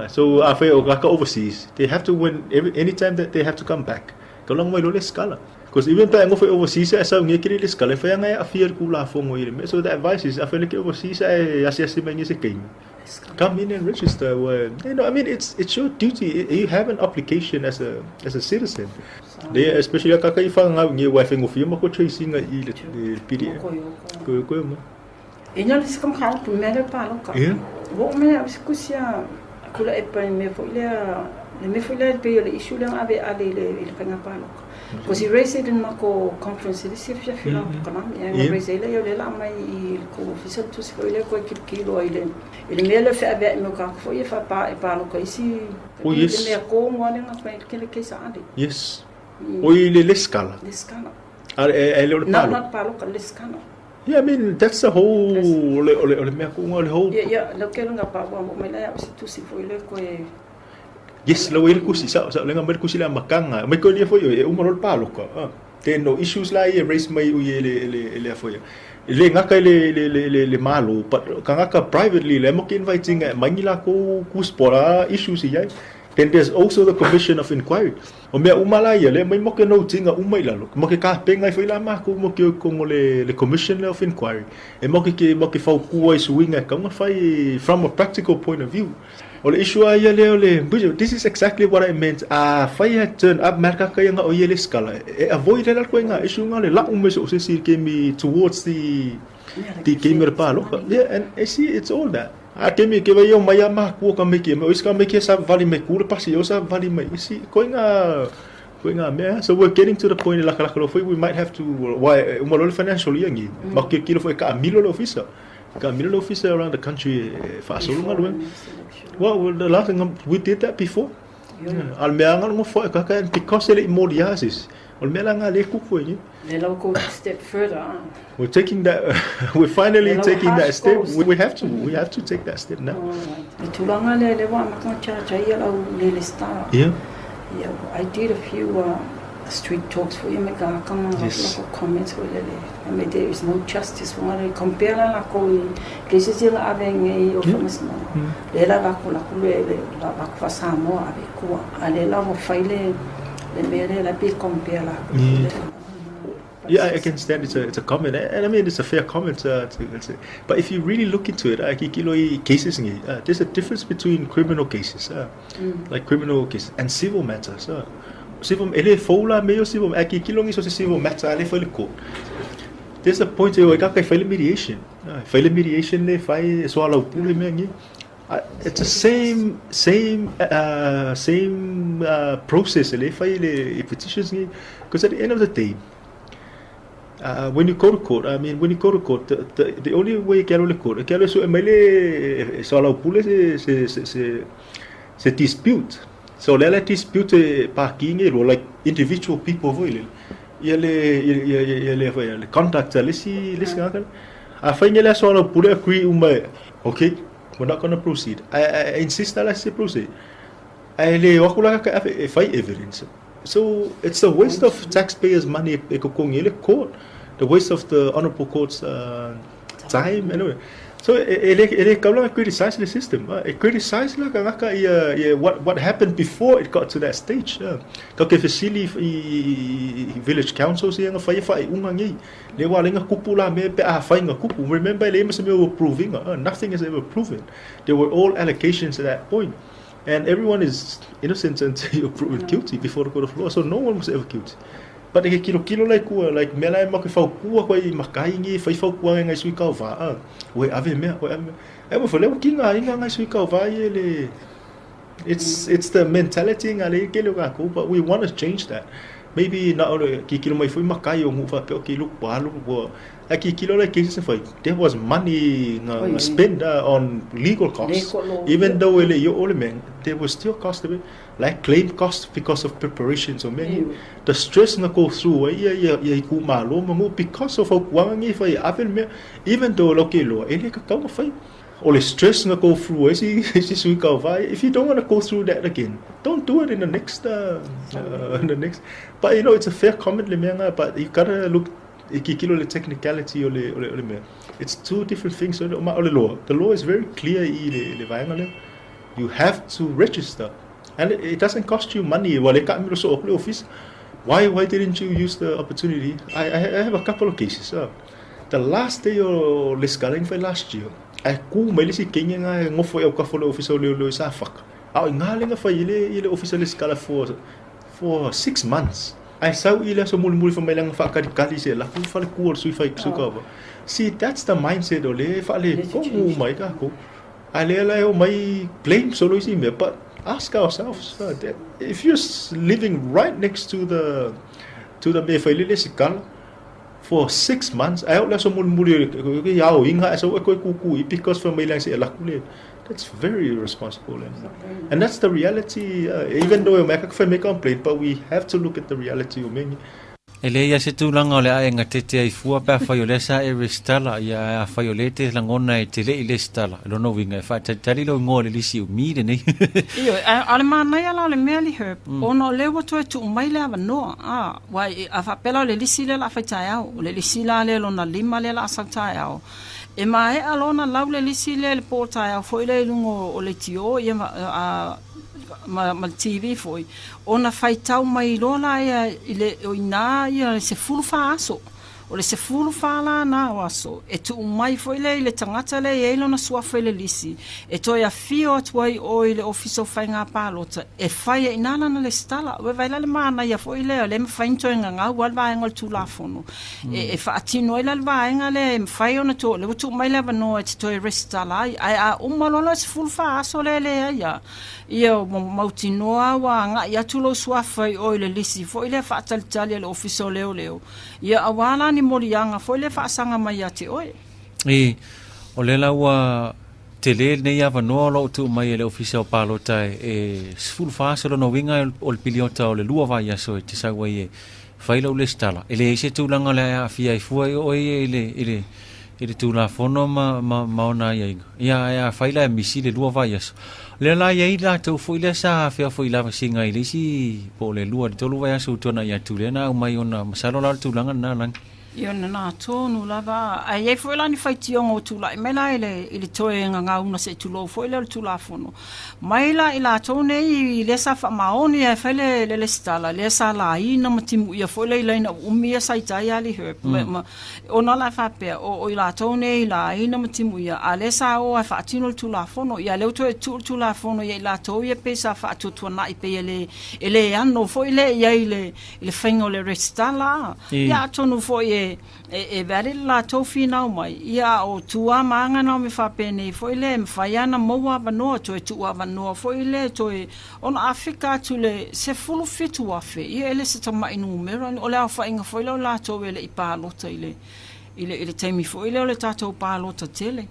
So afe o ka overseas, they have to win every anytime that they have to come back. Ka long mai lo le skala. Because even pa ngo overseas e sa ngi kiri le skala fa nga a fear ku la fongo ile. So the advice is afe le ke overseas e asi asi mai ngi se kei. Come in and register. Well, I mean, it's your duty. You have an obligation as a citizen. They especially ka ka ifa nga ngi wa fengo fi mo ko tracing i le PDF. Ko ko mo. Ina le sikam ka pu me le paloka. Yeah. Wo me a sikusia kula e pa me fo le le me fo le pe le issue le ave ale le le fanga paloka. Because he raised it in mako conference le si fia fila kana ya raise le yo le la mai i ko official tu si fo le ko ki kilo i le i le me le fe ave me ka fo i fa pa e paloka isi. Oh, yes. Le me ko mo le nga fa ke le ke sa ale. Yes. O i le le skala. Le skala. A e le Not palo. Not paloka le skala. Yeah, I mean, that's the whole ole ole ole mea ku ole whole. Yeah, lo ke nga pa wa mo me la si tu si fo le ko e. Yes, lo ele kusi sa sa lenga mel kusi la makanga. Me ko le fo yo e uma lo palo ka. Ah. Te no issues la e raise mai u le le le fo yo. Le ngaka le le le le le malo, but ka ngaka privately le mo ke inviting mai la ko ku spora issues i ai. Then there's also the commission of inquiry. O mea uma la ia le mai mo ke no tinga uma i lalo. Mo ke ka penga i foi la ma ko mo ke ko le commission of inquiry. E mo ke mo ke fau kua i suinga ka nga fai from a practical point of view. O le issue ai le o le this is exactly what I meant. A fai a turn up marka ka nga o le skala. E avoid la ko nga issue nga le la ume so se si ke mi towards the game pa lo. Yeah, and I see it's all that. A ke mi ke vai o mai a ma ku ka me ke me o ka me ke sa vali me ku le pasi o sa vali mai si ko nga mea. So we're getting to the point la kala kala we might have to why uma lo financial ia ngi ma ke kilo foi ka milo lo officer ka milo lo officer around the country fa so nga lo. Well, the last thing, we did that before. Yeah. Al mea nga ngo foi ka ka because ele moliasis o mea la nga le ku foi ni. Le lau go step further. Ah. We're taking that we're finally taking that step. We have to take that step now. Le tulaga le le wa maka cha cha ia lau le le star. Yeah, I did a few street talks for you me ka kama yes. Comments for le le. I mean, there is no justice for le compare la ko i ke se se la ave ngai o famas no. Le la la ko la ko le le la la ko Samoa ave ko a le la vo fai le le me le la pe compare la. Yeah, I can stand it's a comment, and I mean it's a fair comment. But if you really look into it, cases, there's a difference between criminal cases, like criminal cases, and civil matters. Civil, ele fola meio civil, kilo ngi so civil matter, ele foi court. There's a point where ka file mediation. File mediation le fai so ala pule me ngi. It's the same process le fai le petitions ngi, because at the end of the day, when you go to court, I mean, when you go to court, the only way ke alo le court, ke alo so e maile so ala pule se dispute. So le la dispute pa kinge lo like individual people voi le. Ia le ia ia le ia le conduct le si ngakal. A fai le so ala pule agree uma, okay, we're not going to proceed. I insist that I say proceed. I le wakula ka e fai evidence. So it's a waste of taxpayers' money e ko kongi le court. The waste of the honorable court's time anyway. So e le kaula criticize the system. E criticize la kangaka ia what happened before it got to that stage. Ka ke fesili i village councils ia nga fai fa unga ngi. Le wa lenga kupu la me pe a fai nga kupu. Remember le ma se me proving. Nothing is ever proven. They were all allegations at that point. And everyone is innocent until you're proven guilty before the court of law. So no one was ever guilty. But ke kilo kilo like kua like mela e ma ke fau kua ko i makai ngi fai fau kua ngai sui kau va ah we ave mea we ave mea e mo fele ki nga inga ngai sui kau va ye le. It's the mentality nga le ke le ka ko, but we want to change that. Maybe na ole ki kilo mai foi makai o ngu fa pe ki lu pa lu bo a ki kilo le cases foi there was money nga spend on legal costs, even though ele yo ole men there was still cost of it, like claim cost because of preparation. So many the stress nga go through ia ku malo mo because of kuanga ngi fai ave me, even though lo ke lo ele ka kau fai o le stress nga go through si sui kau vai. If you don't want to go through that again, don't do it in the next. But it's a fair comment le mea, but you gotta look e kikilo le technicality o le mea. It's two different things. O le law, the law is very clear i le vaega lea. You have to register and it doesn't cost you money. Wale ka milo so le office. Why didn't you use the opportunity? I have a couple of cases. The last day o le scaling for last year, ai ku mai le si kenya nga ngofo e o ka fo le office o le sa faka. A o nga le nga fa ile office le scala for 6 months. Ai sau ile so muli muli fa mai langa fa kali kali se la ku fa le ku o sui fa su ka. See, that's the mindset o le fa le ko mu mai ka ko. Ai le la o mai blame solo isi me, but ask ourselves that if you're living right next to the me fa ile le sikala for 6 months, ai o le so muli muli ke yao inga so ko ku ku because fa mai lang se la ku le. That's very irresponsible, and that's the reality. Even though we make a complaint, but we have to look at the reality o mengi. E le ia se tulaga o le ae tete ai fua pe afai o lea sa e resitala ia afai o le te lagona e te le i lesitala lona uiga e faatalitali lo igoa o le lisi umi lenei. Io, a le manaia la o le mea li Herb, ona o lea ua toe tuu mai le avanoa, a, ua a faapela o le lisi lea la a faitaeao, o le lisi la lea lona lima lea la a sautaeao. E maea lona lau le lisi lea le po taeao foi le i luga o le tio ia ma, a, ma le TV foi, ona faitau mai loa la ia i le o ina ia le 14 aso. O le 14 la na o aso, e tuu mai foi le i le tagata le i ai lona suafa i le lisi, e toe afio atu ai o i le ofisa o faiga palota, e fai e ina lana lesitala. Ua vai la le manaia foi lea, le mafai ni toe gagau a le vaega o le Tulafono. E faatino ai la le vaega lea e mafai ona to, le ua tuu mai le avanoa e te toe resitala ai. Ae a uma loa la 14 aso lea leai a, ia ua mautinoa ua agai atu lou suafa i o i le lisi foi lea faatalitali a le ofisa o leoleo. Ia auā la ni moliaga foi lea faasaga mai ia te oe. I o le la ua tele lenei avanoa o loo tuu mai e le ofisa o palota e 14 aso lona uiga o le piliota o le 2 vaiaso e te sau ai e fai lau lesitala. E leai se tulaga o le aafia ai fua i oe i le Tulafono ma ona aiaiga. Ia ae a fai la e misi le 2 vaiaso. Lea la iai latou foi lea sa afea foi lavasiga i le isi po o le 2 i le 3 vaiaso ua tuanai atu lea na aumai ona masalo la o le tulaga lena lagi. Ia na nā tonu lava. Ae iai foi la ni faitioga o tula'i mai la i le toe gagauina se'i tulou foi lea o le Tulafono. Mai la i latou nei lea sa faamaoni ae fai le lesitala, lea sa laina ma timuia foi le i laina uumi ia sa i tai ali Herb. Ma, ona la e faapea, o i latou nei laina ma timuia, a lea sa o ae faatino le Tulafono. Ia lea ua toe tuu le Tulafono ia i latou ia pei sa faatuatuana'i pei e le ano foi lea i ai i le faiga o le resitala. Ia atonu foi e valid le latou finau mai. Ia o tua ma aga na o me faapenei foi lea e mafai ana maua avanoa, toe tuu avanoa foi lea toe ona afika atu le 17,000, ia e le se tama'i numera, o le aofaiga foi lea o latou e le'i palota i le taimi foi lea o le tatou palota tele.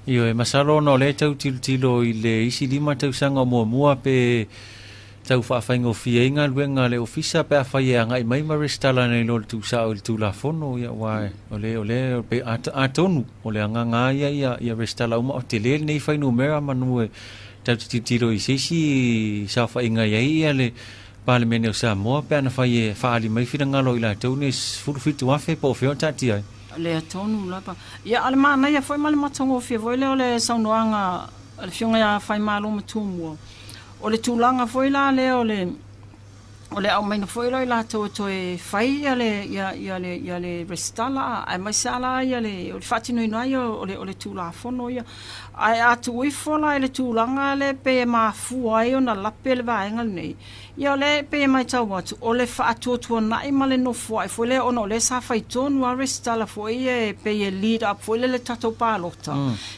Io e masalo ona o lea tau tilotilo i le isi 5 tausaga o muamua pe tau faafaigofie ai galuega a le ofisa pe afai e agai mai ma resitala nei lo le tuusao i le Tulafono ia ua o le pe atonu o le agaga ia resitala uma o tele lenei fuainumera manu e tau te tilotilo i se isi saofaiga i ai ia le Palemene o Samoa pe ana fai e faaali mai finagalo i latou nei 17,000 po o fea o taatia ai. Lea tonu lava. Ia, a o le manaia foi ma le matagofie foi lea o le saunoaga a le Afioga ia Faimalo Matumua, o le tulaga foi la lea o le o le aumaiga foi lea o i latou e toe fai ia le ia ia le ia le resitala aemaise lava la ia le o le faatinoina ai o le o le Tulafono ia. Ae a tuu ifo la i le tulaga lea pei e mafua ai ona lape le vaega lenei, Ia o lea e pei e matau atu, o le faatuatuanai ma le nofoai foi lea ona o lea sa fai tonu lava resitala foi ia e pei e lead up foi lea i le tatou palota.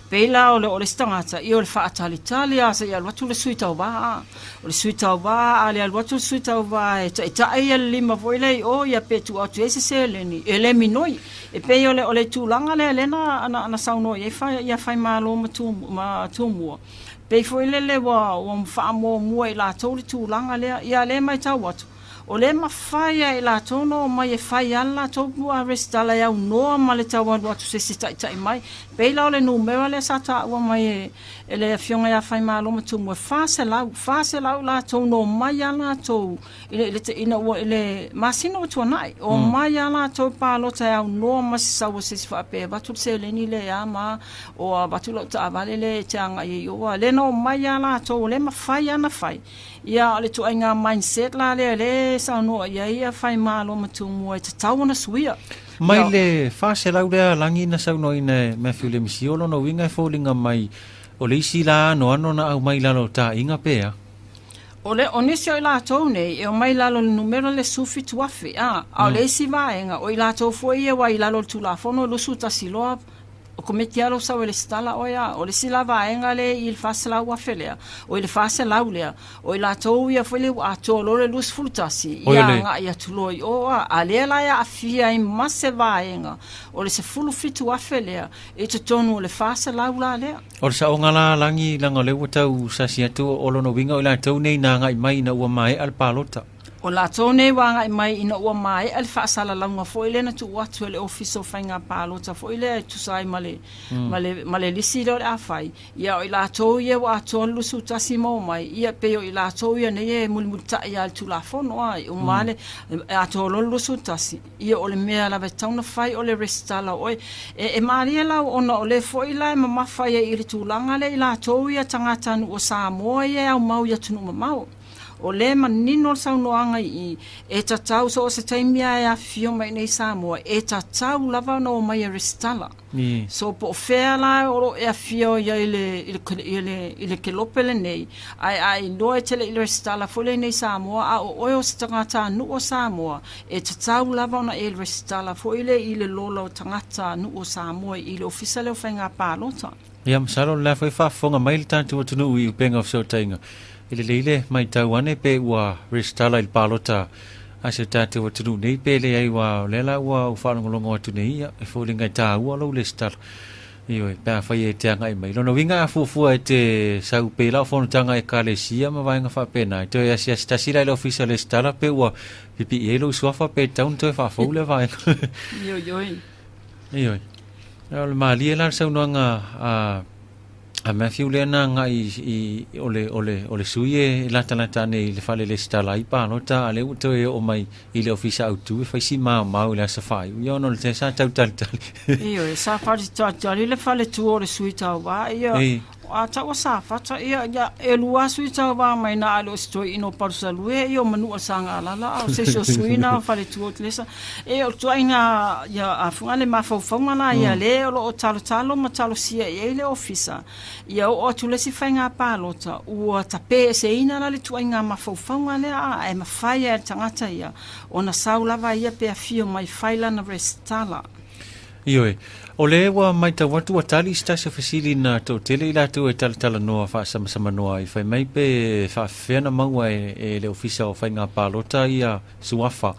Pei la o le o le isi tagata, ia o le faatalitali lava seia alu atu le sui tauva a. O le sui tauva, a le alu atu le sui tauva e taitai ia le lima foi lea i o ia pe tuu atu i ai se seleni, e le minoi. E pei o le o le tulaga lea lea na na saunoa i ai ia Faimalo ma Tumua. Pei foi lele ua ua faamuamua e i latou le tulaga lea. Ia lea e matau atu, o lea e mafai lava e i latou ona omai e fai lava le latou resitala e aunoa ma le tau alu atu se isi taitai mai. Pei la o le numera lea sa taua mai e e le Afioga ia Faimalo Matumua, e 400, 400 i latou na omai lava latou i le, i le, ina ua, i le masina ua tuanai, omai lava latou i palota e aunoa ma se sau a se isi faapea e avatu le seleni lea e a ma o avatu lau taavale lea e te agai ai i o, a o lea na omai lava latou o lea e mafai lava ona fai. Ia, o le ituaiga mindset la lea o lea e saunoa i ai Faimalo ma Tumua e tatau ona suia. Mai le 400 lea lagi na saunoaina e Matthew Lemisi, o lona uiga e foliga mai o le isi la anoano na aumai i lalo o taaiga pe a? O le, o nisi o i latou nei e omai i lalo o le numera le 17,000, a, a o le isi vaega, o i latou foi ia ua i lalo o le Tulafono 21 loa, o Komiti lava lou sau e lesitala oe, a, o le isi la vaega lea i le 400,000 lea, o i le 400 lea, o i latou ia foi lea ua atoa loa le 21, ia agai atu loa i o, a, a lea la e aafia ai ma se vaega o le 17,000 lea i totonu o le 400 la lea. O le saoga la lagi, leaga o lea ua tau sasi atu, o lona uiga o i latou nei na agai mai ina ua maea le palota. O latou nei ua agai mai ina ua maea le faasalalauga foi lea na tuu atu e le Ofisa o Faiga Palota foi lea e tusa ai ma le, ma le, ma le lisi lea o le a fai. Ia, o i latou ia ua atoa le 21 ma omai, ia, pei o i latou ia nei e mulimulitai lava i le Tulafono, a, e uma lava le, e atoa loa le 21. Ia, o le mea lava e tatau ona fai o le resitala o oe. E, e malie la ona o lea foi la e mamafa ai i le tulaga lea i latou ia tagatanuu o Samoa ia e aumau i atunuu mamao. O lea e manino le saunoaga i i, e tatau so o se taimi lava e afifio mai nei i Samoa, e tatau lava ona omai e resitala. So po o fea la o lo o e afifio ai i le, i le, i le, i le kelope lenei, ae a iloa e te le i resitala foi lea i nei i Samoa, a o oe o se tagatanuu o Samoa, e tatau lava ona e resitala foi lea i le lola o tagatanuu o Samoa i le Ofisa lea o Faiga Palota. Ia, masalo o lena foi e faafofoga mai le tatou atunuu i upega o fesootaiga. E lelei le matau ane pe ua resitala i le palota a si o tatou atunuu nei pe leai aua o lea la ua ou faalogologo atu nei, ia, e foliga e taua lou resitala. Ioe, pe afai e te agai mai. Lona uiga a fuafua e te sau pei la o fonotaga a Ekalesia ma vaega faapena, e toe asiasi tasi la i le ofisa resitala pe ua pipii ai lou suafa pe tatau ona toe faafou lea vaega. Ioe, ioe. Ioe. O le malie la le saunoaga a a Matthew lea na agai i, i o le o le o le sui e latalata ane i le fale lesitala ai palota a lea ua toe oo mai i le ofisa autu e fai si maomao i le aso faaiu ia ona o le te sa tau talitali. Ioe, sa talitali le faletua o le sui tauva ia. Ei. A taua Safata, ia, ia, e lua sui tauva mai na a le o se toeaina o Palusalue, ia o Manua Sagalala, a o se isi o sui na o Faletua o Telesa. E o le tuaiga, ia, a fuga le mafaufauga la ia, le o lo o talotalo ma talosia i ai le ofisa, ia oo atu le isi faiga palota, ua tapeeseina la le tuaiga mafaufauga lea, a e mafai lava e le tagata ia ona sau lava ia pe afio mai fai lana resitala. Ioe. O lea ua matau atu ua tali se tasi o fesili na toatele i latou e talatalanoa faasamasamanoa ai, fai mai pe faafefea na maua e le Ofisa o Faiga Palota ia suafa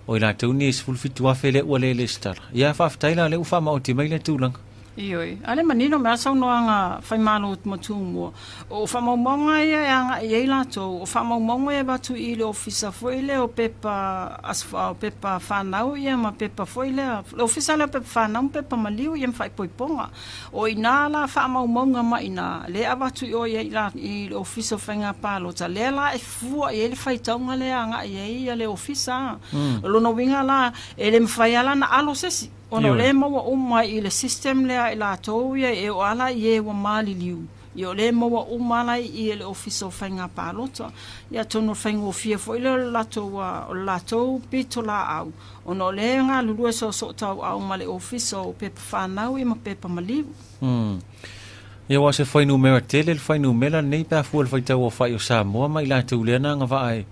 o i latou nei e 17,000 lea ua le lesitala. Ia, faafetai la o lea ua faamaoti mai lea tulaga. Ioe. A le manino mai lava saunoaga Faimalo ma Tumua, o faamaumauga ia e agai i ai latou, o faamaumauga ia e avatu i le ofisa foi lea o pepa o pepa fanau ia ma pepa foi lea, le ofisa lea o pepa fanau ma pepa maliu ia ma faaipoipoga. O i ina la faamaumauga mai i ina, lea e avatu i o i i le ofisa o faiga palota, lea la e fua i ai le faitauga lea e agai i ai le ofisa. O lona uiga la, e le mafai lava la ona alo se isi. Ona o lea e maua uma i le system lea a i latou ia e oo lava la i e ua maliliu, ia o lea e maua uma lava la i i e le Ofisa o Faiga Palota. Ia atonu o le faigofie foi lea o le latou o le latou pitolaau, ona o lea e galulue soosootauau ma le Ofisa o Pepa Fanau ia ma Pepa Maliu. Ia aua o se fuainumera tele le fuainumera lenei pe a fua i le faitau aofai o Samoa ma i latou lea na agavaa e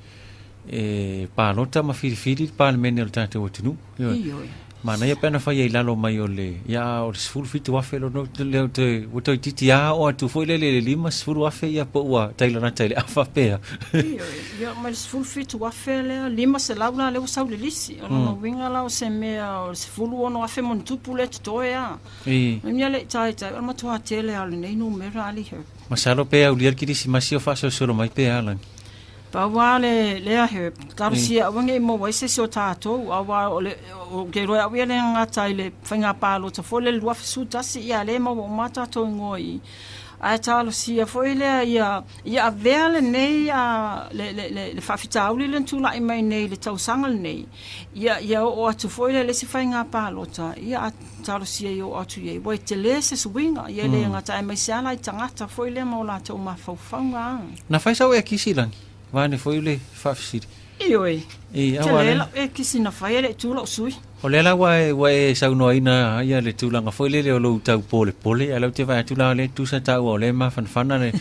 e palota ma filifili le Palemene o le tatou atunuu. Ioe. Ioe. Manaia pe ana fai ai i lalo mai o le, ia o le 17,000 lona lea ua toe, ua toeitiiti lava oo atu foi lele i le 50,000 ia po ua tailalata i le afa pea. Ioe, ia mai le 17,000 lea, 500 la lea ua sau i le lisi. O lona uiga la o se mea o le 16,000 ma ona tupu lea e totoe a. I. Mea le i taitai, o le matua tele lava o lenei numera alii Herb. Masalo pe aulia le kerisimasi o faasolosolo mai pe a lagi. Pau lava le, lea Herb, talosia aua ne i maua ai se isi o tatou, aua o le, ou te iloa e au ia le gata i le faiga palota foi lea i le 2011, ia lea e maua uma lava tatou igoa i i. Ae talosia foi lea ia, ia avea lenei a, le, le, le, le faafitauli lea na tulai mai nei i le tausaga lenei, ia, ia oo atu foi lea i le isi faiga palota, ia a talosia ia oo atu i ai, ua tele se suiga, ia le gata aemaise lava la i tagata foi lea ma o latou mafaufauga a. Na fai sau ekisi lagi, vaeane foi le faafesili. Ioe, I, tele aua le. lau ekisi na fai e le i tu lau sui. O lea la ua e, ua e saunoaina ia le tulaga foi lele o lou tau polepole, ae o lea ou te vaai atu la o lea e tusa taua o lea e mafanafana le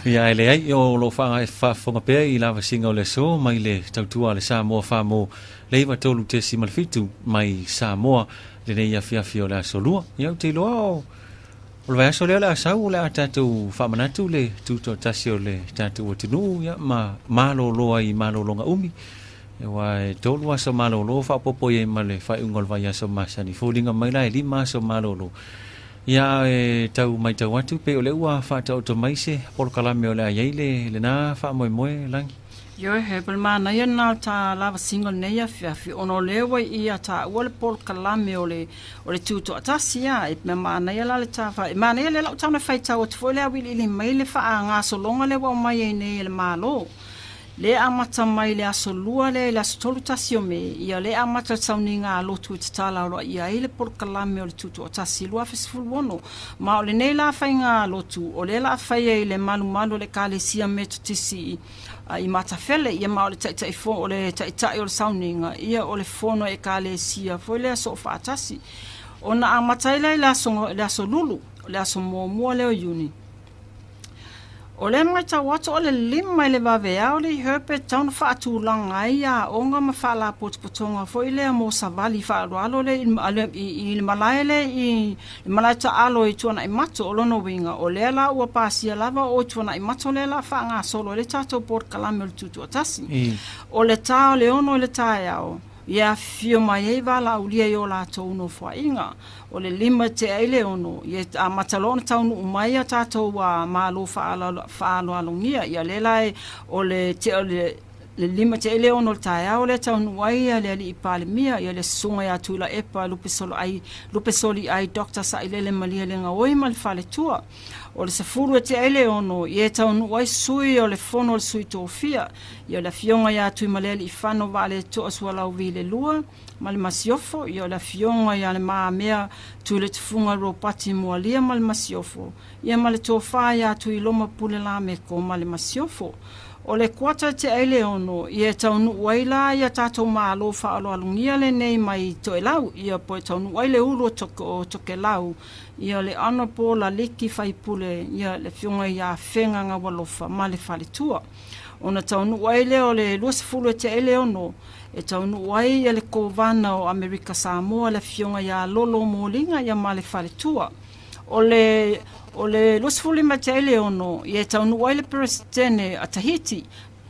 ia ae leai, o lo o faafofoga pea i lavasiga o le aso mai le tautua a le Samoa Famo le 93.7 mai Samoa lenei afiafi o le aso Lua. Ia ou te iloa o O le vaiaso lea o le a sau, o le a tatou faamanatu le tutoatasi o le tatou atunuu ia, ma malolo ai i malologa umi. Aua e tolu aso malolo faaopoopo i ai ma le faaiuga o le vaiaso masani. Foliga mai la e lima aso malolo. Ia e tau matau atu pei o lea ua faataoto mai se polokalame o le a i ai le lena faamoemoe Lagi. Ioe, he pele manaia lena o le ta lavasiga o lenei afiafi, ona o lea ua i ia taua le polokalame o le O le tutoatasi a, e mea manaia la le ta fa, e manaia lea lau tauna faitau atu foi le auiliili mai le faagasologa lea ua aumai ai nei e le Malo. Le amata mai le aso Lua lea i le aso 31 o Me, ia le amata le sauniga a lotu e tatala aloaia ai le polokalame o le Tutoatasi 2016. Ma o lenei la faiga lotu, o lea la a faia i le malumalu o le Ekalesia Metotisi i Matafele, ia ma o le taitai fo, o le taitai o le sauniga, ia o le fono Ekalesia foi lea soofaatasi. Ona amata ai lea i le aso, le aso Lulu, o le aso muamua lea o Iuni. O lea matau atu o le lima i le vaveao le Herbert tau na faatulaga ai aoga ma faalapotopotoga foi lea mo savali faaaloalo lea i le malae lea i le malae taalo i Tuanaimato. O lona uiga, o lea la ua pasia lava o Tuanaimato lea la faagasolo ai le tatou polokalame o le Tutoatasi. O le ta o le 6 i le taeao, ia afifio mai ai valaaulia i o latou nofoaiga. O le 5 tea i le 6, ia amata loa ona taunuu mai a tatou malo faaaloalogia. Ia lea la e, o le tea o le le 5 tea i le 6 o le taeao lea taunuu ai le alii Palemia, ia le susuga ia Tuilaepa Lupesoliai, Lupesoliai Doctor Sailele Malielegaoi ma le faletua. O le 10 e tea i le 6, ia e taunuu ai sui o le fono o le sui tofia, ia le afioga ia Tuimalealiifano Vaaletoa Sualauvi le lua, ma le Masiofo, ia o le afioga ia Le Mamea Tuiletufuga Ropati Mualia ma le Masiofo, ia ma le tofa ia Tuiloma Pule Lameko ma le Masiofo. O le kuata e tea i le 6, ia e taunuu ai la ia tatou Malo faaaloalogia lenei mai Toelau, ia po e taunuu ai le ulu o Tokelau, ia le Honourable Laliki Faipule, ia le afioga ia Afega Gaualofa ma le Faletua. Ona taunuu ai lea o le 20 e tea i le 6, E taunuu ai ia le Kovana o Amerika Samoa le Afioga ia Lolo Moliga ia ma le faletua. O le o le 25 tea i le 6, ia e taunuu ai le Peresetene a Tahiti.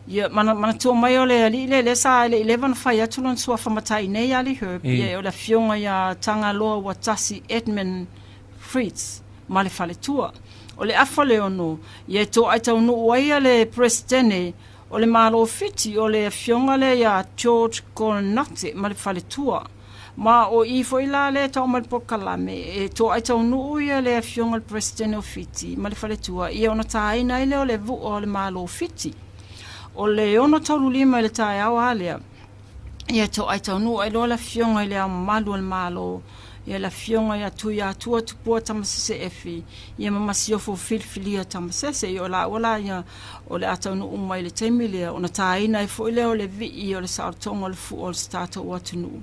Ia mana, manatua mai o le alii lea, lea sa e le i leva ona fai atu lona suafa matai nei ia Alii Herb, ia o le Afioga ia Tagaloa Uatasi Edmund Fritz ma le faletua. O le afa o le 6, ia e toai taunuu ai ia le Peresetene O le Malo Fiti, o le afioga lea ia George Kornate ma le faletua. Ma o i foi la lea e tau mai le polokalame, e toai taunuu ia le afioga i le Peresetene o Fiti ma le faletua, ia ona taina ai lea o le vua o le Malo Fiti. O le 6:35 i le taeao a lea. Ia toai taunuu ai loa le Afioga i Le Ao Mamalu o le Malo, ia le Afioga ia Tuiatua Tupua Tamasese Efi, ia ma Masiofo Filifilia Tamasese. Ia o laua la ia o le a taunuu mai i le taimi lea, ona tāina ai foi lea o le vii o le saolotoga o le fua o si tatou atunuu.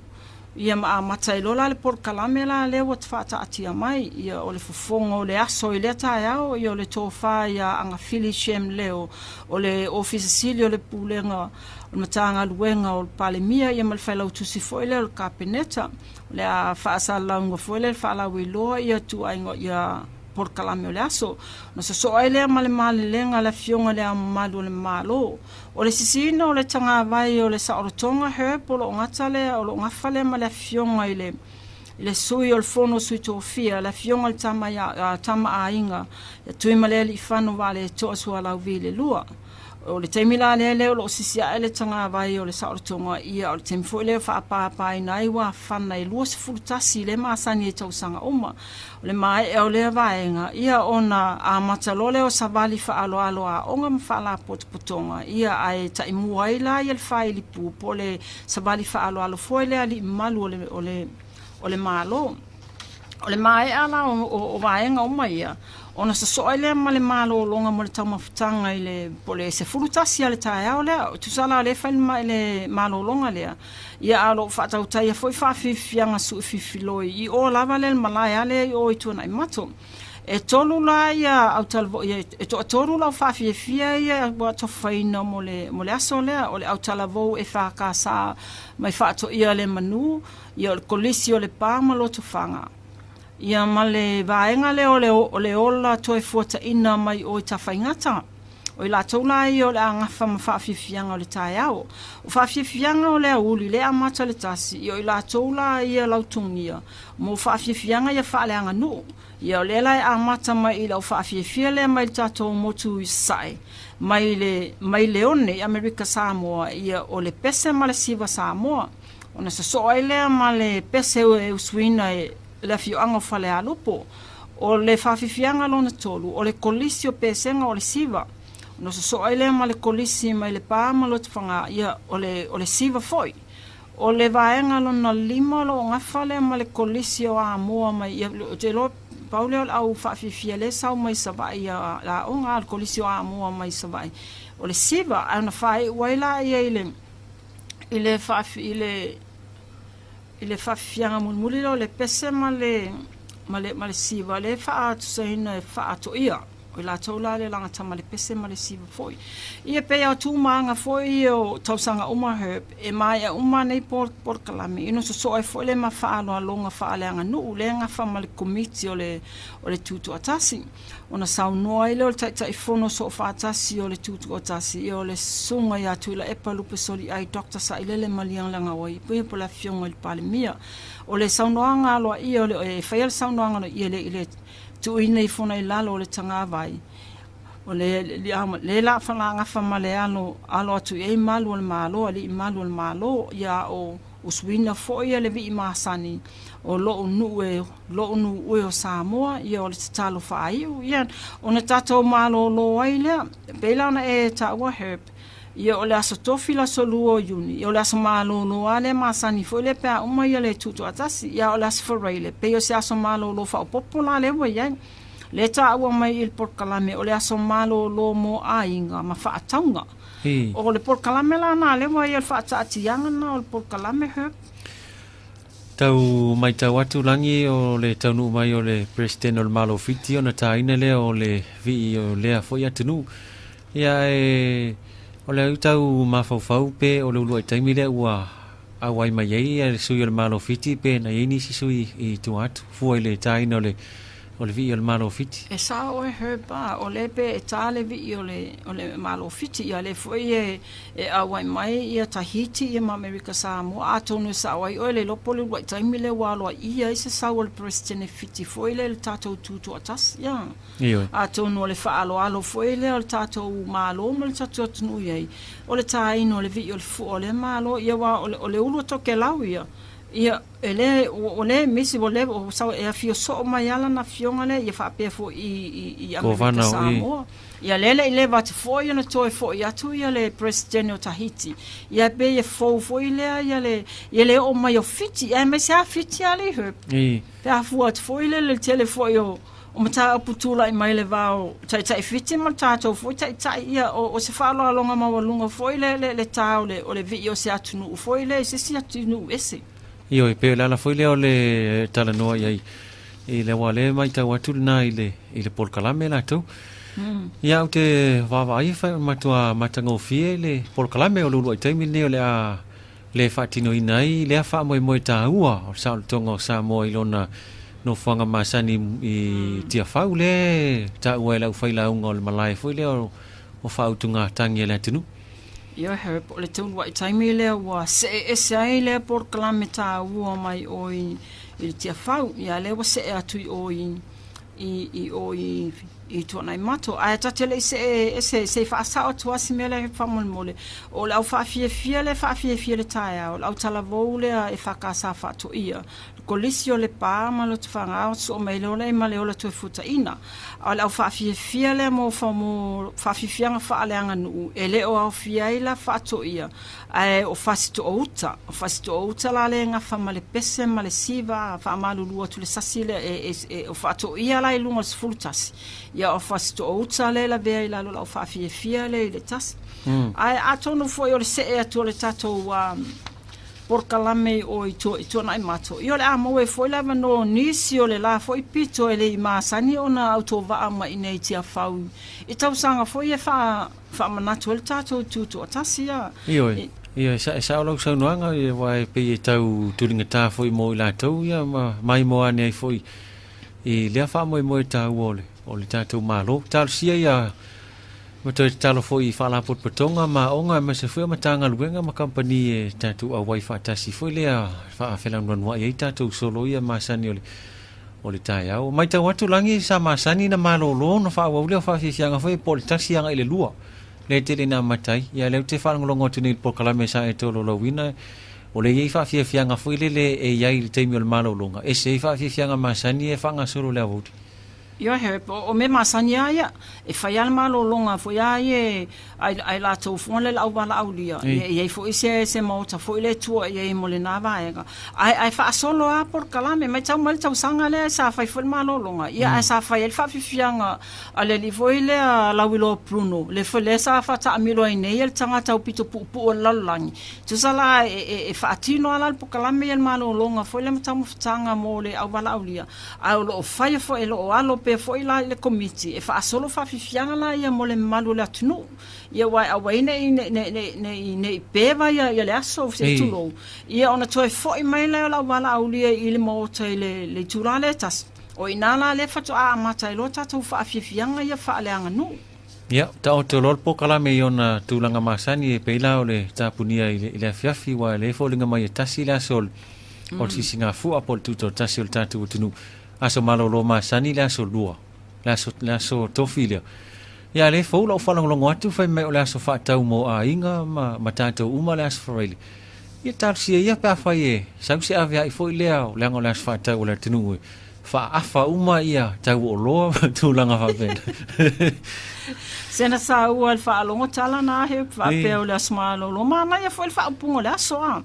Ia ma amata ai loa la le polokalame la lea ua faataatia mai, ia o le fofoga o le aso i lea taeao, ia o le tofa ia Agafili Shem Leo, o le Ofisa Sili o le Pulega o le Matagaluega o le Palemia, ia ma le Failautusi foi lea o le Kapeneta. O le a faasalalauga foi lea le faalauiloa ia tuaiga ia polokalame o le aso. Ona sosoo ai lea ma le malelega a le Afioga i Le Ao Mamalu o le Malo. O le sisiina o le tagavai o le saolotoga, Herb, o lo o gata lea, o lo o gafa lea ma le Afioga i le i le Sui o le Fono Sui Tofia, le Afioga i le Tama ia Tama a Aiga, ia Tuimalealiifano Vaaletoa Sualauvi le Lua. O le taimi la lea lea o lo o sisi ae le tagavai o le saolotoga, ia o le taimi foi lea e faapapaina ai uafana e 21 lea e masani ai tausaga uma. O le maea o lea vaega, ia ona amata loa lea o savali faaaloalo aoga ma faalapotopotoga, ia ae taimua ai la ia le failipu po o le savali faaaloalo foi lea alii mamalu o le, o le, o le Malo. O le maea la o, o, o vaega uma ia, ona sosoo ai lea ma le malologa mo le taumafataga i le, po o le 11 a le taeao lea. Tusa la o lea e fai le, le malologa lea, Ia a o lo o faatautaia foi faafiafiaga suefilfiloi i o lava lea le malae a lea i o i Tuanaimato. E tolu la ia autalavou ia e toatolu lau faafiafia ia ua tofaina mo le mo le aso lea o le autalavou EFKS mai Faatoia le Manu, ia o le Kolisi o Lepa ma Lotofaga. Ia ma le vaega lea o le o le ola toe fuataina mai o i Tafaigata. O i latou la ia o le a gafa ma faafiafiaga o le taeao. O faafiafiaga o le aoauli le amata le tasi, ia o i latou la ia lautugia mo faafiafiaga ia faaleaganuu. Ia o lea la e amata mai i lau faafiafia lea mai le tatou motu i Sasae, mai le, mai Leone i Amerika Samoa, ia o le pese ma le siva Samoa. Ona sosoo ai lea ma le pese e usuina e le afioaga o Falealupo. O le faafiafiaga lona tolu, o le kolisi o Pesega o le siva. Ona sosoo ai lea ma le kolisi mai Lepa ma Lotofaga, ia, o le, o le siva foi. O le vaega lona lima o lo o gafa lea ma le kolisi o Amoa mai, ia, ou te iloa, pau lea o le au faafiafia lea e sau mai Savaii ia le aoga, le kolisi o Amoa mai Savaii. O le siva, ae ona faaiu ai lea i le, i le faafi, i le, I le faafiafiaga mulimuli lea o le pese ma le, ma le, ma le siva, lea e faatusaina e faatoia. O i latou la le lagata ma le pese ma le siva foi. Ia pei a tumāga foi ia o tausaga uma Herb, e maea uma nei polokalame, ina sosoo ai foi le ma faaaloaloga faaleaganuu lea e gafa ma le komiti o le, o le Tutoatasi. Ona saunoa ai lea o le Taitaifono Soofaatasi o le Tutoatasi, ia o le Susuga ia Tuilaepa Lupesoliai Doctor Sailele Malielegaoi, ia po o le Afioga i le Palemia. O le saunoaga aloaia o le, e faia le saunoaga aloaia i le tuuina ifo i lalo o le tagavai, o le, le la falagafa ma le alo, alo atu i ai malu o le Malo, alii malu o le Malo, ia o usuina foi le vii masani o lou nuu e lou nuu e o Samoa, ia o le tatalo faaiu, ia ona tatou malōlō ai lea. E pei la ona e taua Herb, ia o le aso tofi le aso 2 o Iuni, ia o le aso malōlō lava lea masani foi lea pe a uma ia le tutoatasi, ia o le aso Faraile, pei o se aso malōlō faaopoopo la lea ua i ai. Lea e taua mai i le polokalame o le aso malōlō mo aiga ma faatauga. O le polokalame la na lea ua i ai o le faataatiaga na o le polokalame Herb. Tau matau atu Lagi o le taunuu mai o le President o le Malo o Fiti ona tāina lea o le vii o lea foi atunuu. Ia e o le au tau mafaufau pe o le uluai taimi lea ua auai mai ai le sui o le Malo o Fiti pe na i ai nisi sui i tua atu fua i le tāina o le o le vii o le Malo o Fiti. E sao oe Herb, o lea pe e tā le vii o le o le Malo o Fiti ia lea foi e E ʻauai mai ia Tahiti ia ma Amerika Samoa, atonu e sao ai ʻoe le iloa po o le uluai taimi lea ua aloaia ai se sau o le Peresetene Fiti foi lea i le tatou Tutoatasi, ia. Ioe. Atonu o le faaaloalo foi lea o le tatou Malo ma le tatou atunuu i ai, o le tāina o le vii o le fua o lea Malo, ia aua o le, o le ulu o Tokelau ia. Ia, e lē, ua lē misi, ua lē, ua sau e afio soo mai lava lana afioga lea, ia faapea foi i, i, i Amerika Kovana o i. Samoa. Ia lea le i leva atu foi ona toe foi atu ia le Peresetene o Tahiti. Ia e pei e fou foi lea ia le, ia le oo mai o Fiti, aemaise lava Fiti alii Herb. I. Pe a fua atu foi lea i le tele foi o, o mataupu tulai mai le va o Taitai Fiti ma le tatou foi Taitai, ia o, o se faaaloaloga maualuga foi le, le, le tā o le, o le vii o se atunuu foi lea i se isi atunuu ese. Ioe, pei o le ala foi lea o le talanoa i ai i le aua lea e matau atu lena i le, i le polokalame latou. Ia, ou te vaavaai e fai o le matua matagofie le polokalame o le uluai taimi lenei o le a le faatinoina ai lea faamoemoe taua o le saolotoga o Samoa i lona nofoaga masani i Tiafau lea e taua e le aufailauga o le malae foi lea o faautugatagi a le atunuu. Ioe, Herb, o le taua'i taimi lea ua see ese ai lea polokalame taua mai ʻoe i le Tiafau, ia lea ua see atu i ʻo i i i ʻo i i Tuanaimato. Ae ta te le i see ese, se i faasao atu lava si mea lea faamolemole, o le au faafiafia lea e faafiafia i le taeao, o le autalavou lea e FKS Faatoia, le Kolisi o Lepa ma Lotofaga, soo mai loa lea ma le ola toe fuataina. A o le au faafiafia lea mo mo faafiafiaga faaleaganuu, e le o aofia ai la Faatoia, ae o Fasitoouta. O Fasitoouta la lea e gafa ma le pese ma le siva, faamalulu atu le sasi lea, e, e, e, o Faatoia la i luga o le 11, ia o Fasitoouta lea e lavea i lalo o le au faafiafia lea i le tasi. Ae atonu foi o le see atu o le tatou polokalame i o i i Tuanaimato, ia o le a maua ai foi le avanoa o nisi o le la foi pito e le i masani ona autovaa mai i inei i Tiafau i tausaga foi e faa, faamanatu ai le tatou tutoatasi a. Ioe, ioe, e sao lau saunoaga, aua e pei e tau tuligatā foi mo i latou, ia, ma maimoa ane ai foi i lea faamoemoe taua o le, o le tatou Malo. Talosia ia ma toe tatalo foi i Faalapotopotoga ma aoga aemaise foi o Matagaluega ma kamupani e tatou auai faatasi foi lea faafelanuanuai ai tatou solo ia masani o le o le taeao. Matau atu Lagi sa masani na malolo ona faaauau lea o faafiafiaga foi po o le tasi agai le lua lea tele ina amata ai. Ia lea ou te faalogologo atu nei i le polokalame sa e tolaulauina o lea e i ai faafiafiaga foi lele e i ai i le taimi o le malologa, ese ai faafiafiaga masani e faagasolo i le aoauli. Ioe, he, o mea masani lava ia, e fai lava le malologa foi lava ia a i latou foi le auwalaaulia, e i ai foi se, se maota foi lea e tua i ai mo lena vaega. Ae, ae faasolo lava polokalame, matau mai le tausaga lea sa fai foi le malologa, ia ae sa fai ai le faafiafiaga a le alii foi lea Lauiloa Bruno, le foi lea sa faataamilo ai nei le tagata aupito puupuu o le lalolagi. Tusa la e, e, e faatino lava la le polokalame ia le malologa foi lea ma taumafataga mo le auwalaaulia. Ae o lo o faia foi, e lo o alo pea foi la i le Komiti e faasolo faafiafiaga la ia mo le mamalu o le atunuu. Ia aua e aua ai ne i, ne, ne, ne, ne i, ne i peva ia, ia le aso, se i tulou, ia ona toe foi mai lea o le auwalaaulia i le maota i le, le itula lea e tasi. O i ina la lea faatoa amata ai loa tatou faafiafiaga ia faaleaganuu. Ia, taoto loa le polokalame i ona tulaga masani e pei la o le tapunia i le, i le afiafi, aua e le foliga mai e tasi le aso o le, o le sisigafua po o le tutoatasi o le tatou atunuu. Aso malolo masani le aso lua, le aso, le aso tofi lea. Ia, lea fou lau faalogologo atu fai mai o le aso faatau mo aiga ma, ma tatou uma le aso Faraile. Ia talosia ia pe afai e sau se aveai foi lea leaga o le aso faatau o le atunuu e faaafa uma ia tau o oloa ma tulaga faapena. Sena saua le faalogo tala na he faapea o le aso malolo. Manaia foi le faaupuga o le aso a.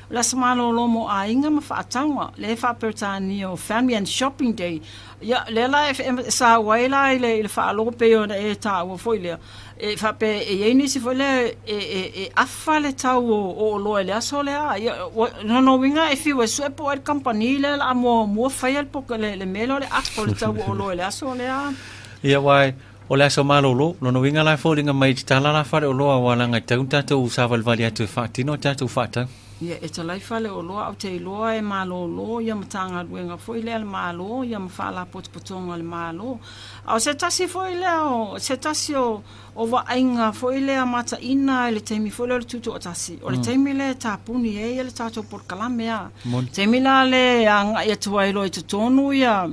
O le aso malolo mo aiga ma faatauga, lea e faa-Peretania o Family and Shopping Day. Ia, lea la e saua ai la i le, i le faalogo pei ona e taua foi lea. E faapea e i ai nisi foi lea e, e, e afa le tau o, o oloa i le aso lea. Ia, lona uiga e fiu e sue po o ai le kamupani lea o le a muamua faia le, le, le mea lea o le afa o le tau o oloa i le aso lea. Ia, aua o le aso malolo, lona uiga la e foliga mai i te tala la faleoloa aua leaga e tatau ona tatou savalivali atu e faatino a tatou faatau. Ia, e talai faleoloa, ou te iloa e malolo ia Matagaluega foi lea a le Malo ia ma Faalapotopotoga a le Malo. A o se tasi foi lea o se tasi o o vaaiga foi lea mataina i le taimi foi lea o le Tutoatasi, o le taimi lea e tapuni ai le tatou polokalame a. Moni. Taimi la lea e agai atu ai loa i totonu ia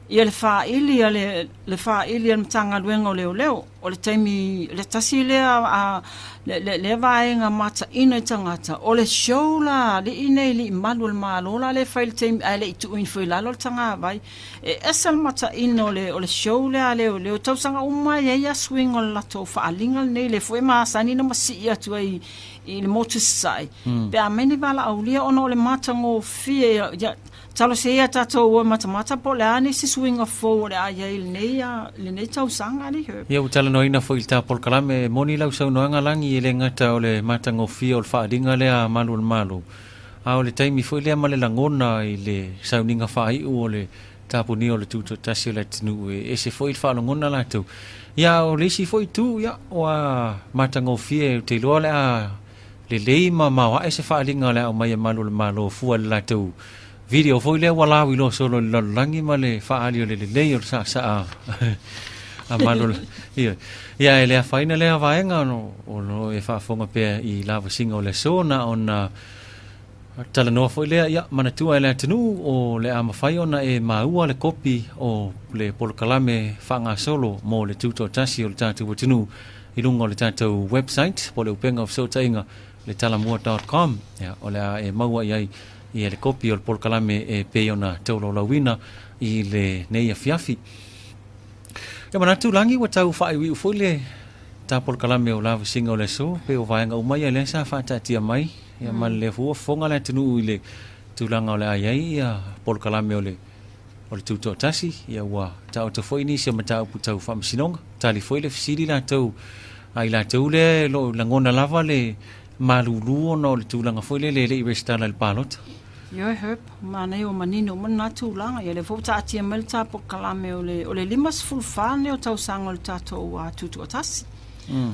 ia le faili a le le faili a le Matagaluega o Leoleo. O le taimi, le tasi lea a, le, le, lea vaega mataina i tagata, o le show la a alii nei, alii malu o le Malo la lea e fai i le taimi ae le i tuuina foi i lalo le tagavai. E ese le mataina o le, o le show lea a leoleo, tausaga uma e i ai lava suiga o le latou faaaliga lenei, lea foi e masani ona masii atu ai i le motu i Sasae, pe a aumai ni valaaulia ona o le matagofie, ia, talosia ia tatou o e matamata po o le a nisi suiga fou o le a i ai i lenei, lenei tausaga, alii Herb. Ia, ua talanoaina foi i le ta polokalame, e moni lau saunoaga Lagi, e le gata o le matagofie o le faaaliga lea a Malu o le Malo, a o le taimi foi lea ma le lagona i le sauniga faaiu o le tapunia o le Tutoatasi o le atunuu, e ese foi le faalogona latou. Ia, a o le isi foi itu, ia, ua matagofie, ou te iloa o le a lelei ma maoae se faaaliga o le a aumai e Malu o le Malo fua i le latou video foi lea ua lauiloa solo i le lalolagi ma le faaali o le lelei o le saasaa a Malu o le... Ia, ia, e le afaina lea vaega o lo e faafofoga pea i lavasiga o le aso na ona talanoa foi lea, ia, manatua e le atunuu o le a mafai ona e maua le kopi o le polokalame faagasolo mo le tutoatasi o le tatou atunuu i luga o le tatou website po o le upega o fesootaiga le talamua.com. Ia, o le a e maua i ai ia le kopi o le polokalame e pei ona taulaulauina i lenei afiafi. Ia manatu Lagi ua tau faaiuiu foi le ta polokalame o lavasiga o le aso, pei o vaega uma ia lea sa faataatia mai, ia ma le ua fofoga le atunuu i le tulaga o le a i ai ia polokalame o le o le Tutoatasi, ia ua taoto foi nisi o mataupu tau faamasinoga, tali foi le fesili latou a i latou lea e lo o lagona lava le malulu ona o le tulaga foi lele e le i resitala i le palota. Ioe Herb, manaia ua manino uma lena tulaga. Ia lea foi ua taatia mai le ta polokalame o le o le 54 lenei o tausaga o le tatou Tutoatasi.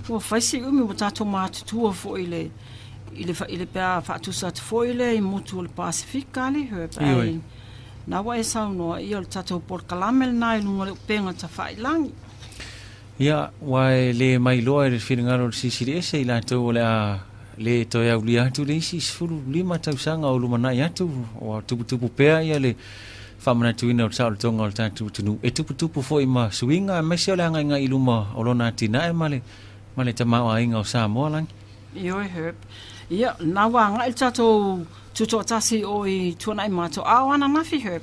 Ua fai si umi ua tatou matutua foi i le i le i le pe a faatusa atu foi lea i motu o le Pasefika alii Herb. Ioe. Na ua e saunoa, ia o le tatou polokalame lena i luga o le upega tafailagi. Ia, ua e le mailoa i le finagalo o le Silisili Ese i latou o le a le toe aulia atu le isi 15 tausaga o lumanai atu, ua tuputupu pea ia le faamanatuina o le saolotoga o le tatou atunuu. E tuputupu foi ma suiga aemaise o le agaigai i luma o lona atinae ma le ma le tamaoaiga o Samoa, Lagi. Ioe, Herb. Ia, na ua agai le tatou Tutoatasi i o i Tuanai matou, a o ananafi, Herb.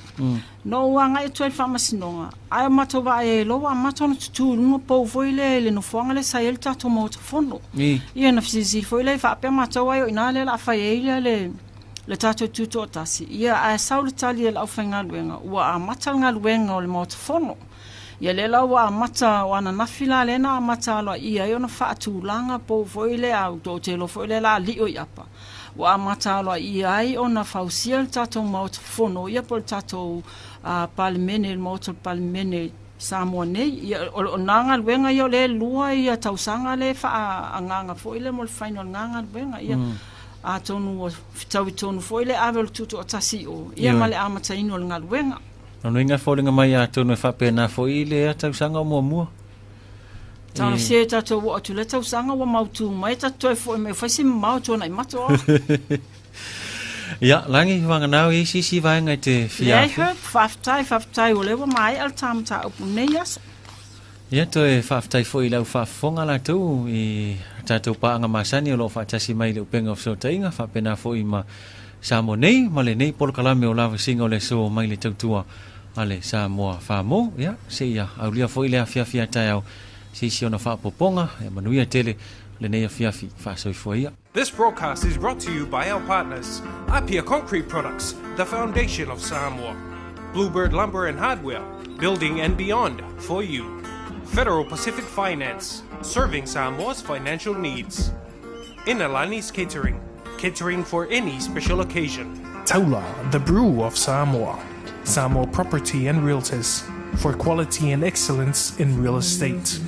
Na ou agai atu ai i le faamasinoga, ae o matou vaai ai loa ua amata ona tutū i luga pou foi lea i le nofoaga lea sa i ai le tatou Maota Fono. Ia, na fesilisili foi lea faapea matou ai o i ina lea o le a fai ai lea le, le tatou Tutoatasi. Ia, ae sau le tali a le aufaigaluega, ua amata le galuega o le Maota Fono. Ia lea la ua amata, o ananafi la lea na amata aloaia ai ona faatulaga pou foi lea, ou te iloa foi lea o le a lio i apa. Ua amata aloaia ai ona fausia le tatou Maota Fono, ia po o le tatou Palemene, le Maota o le Palemene i Samoa nei. Ia, o nā galuega ia o lea e lua ia tausaga lea e faaagaaga foi lea mo le faiga o lena galuega. Ia, atonu ua fetaui tonu foi le ave o le tutoatasi i o, ia ma le amataina o le galuega. Lona uiga e foliga mai atonu e faapena foi lea tausaga o muamua. Talosia e tatou oo atu i lea tausaga ua mautu mai tatou toe foi mai fai si mamao tuanai mato a. Ia, Lagi, vagana i isi isi vaega i te fia Leai Herb, faafetai, faafetai o lea ua maea le ta mataupu i lenei aso. Ia, toe faafetai foi i lau faafofoga latou i tatou paaga masani o lo o faatasi mai i le upega o fesootaiga, faapena foi ma Samoa nei ma lenei polokalame o Lavasiga o le Aso mai le tautua a le Samoa Famo. Ia, seia aulia foi le afiafi a taeao se isi ona faaopoopoga. Ia manuia tele lenei afiafi. Faasoifua ia. This broadcast is brought to you by our partners, Apia Concrete Products, the foundation of Samoa. Bluebird Lumber and Hardware, building and beyond for you. Federal Pacific Finance, serving Samoa's financial needs. Inalani's Catering, catering for any special occasion. Taula, the brew of Samoa. Samoa Property and Realtors, for quality and excellence in real estate.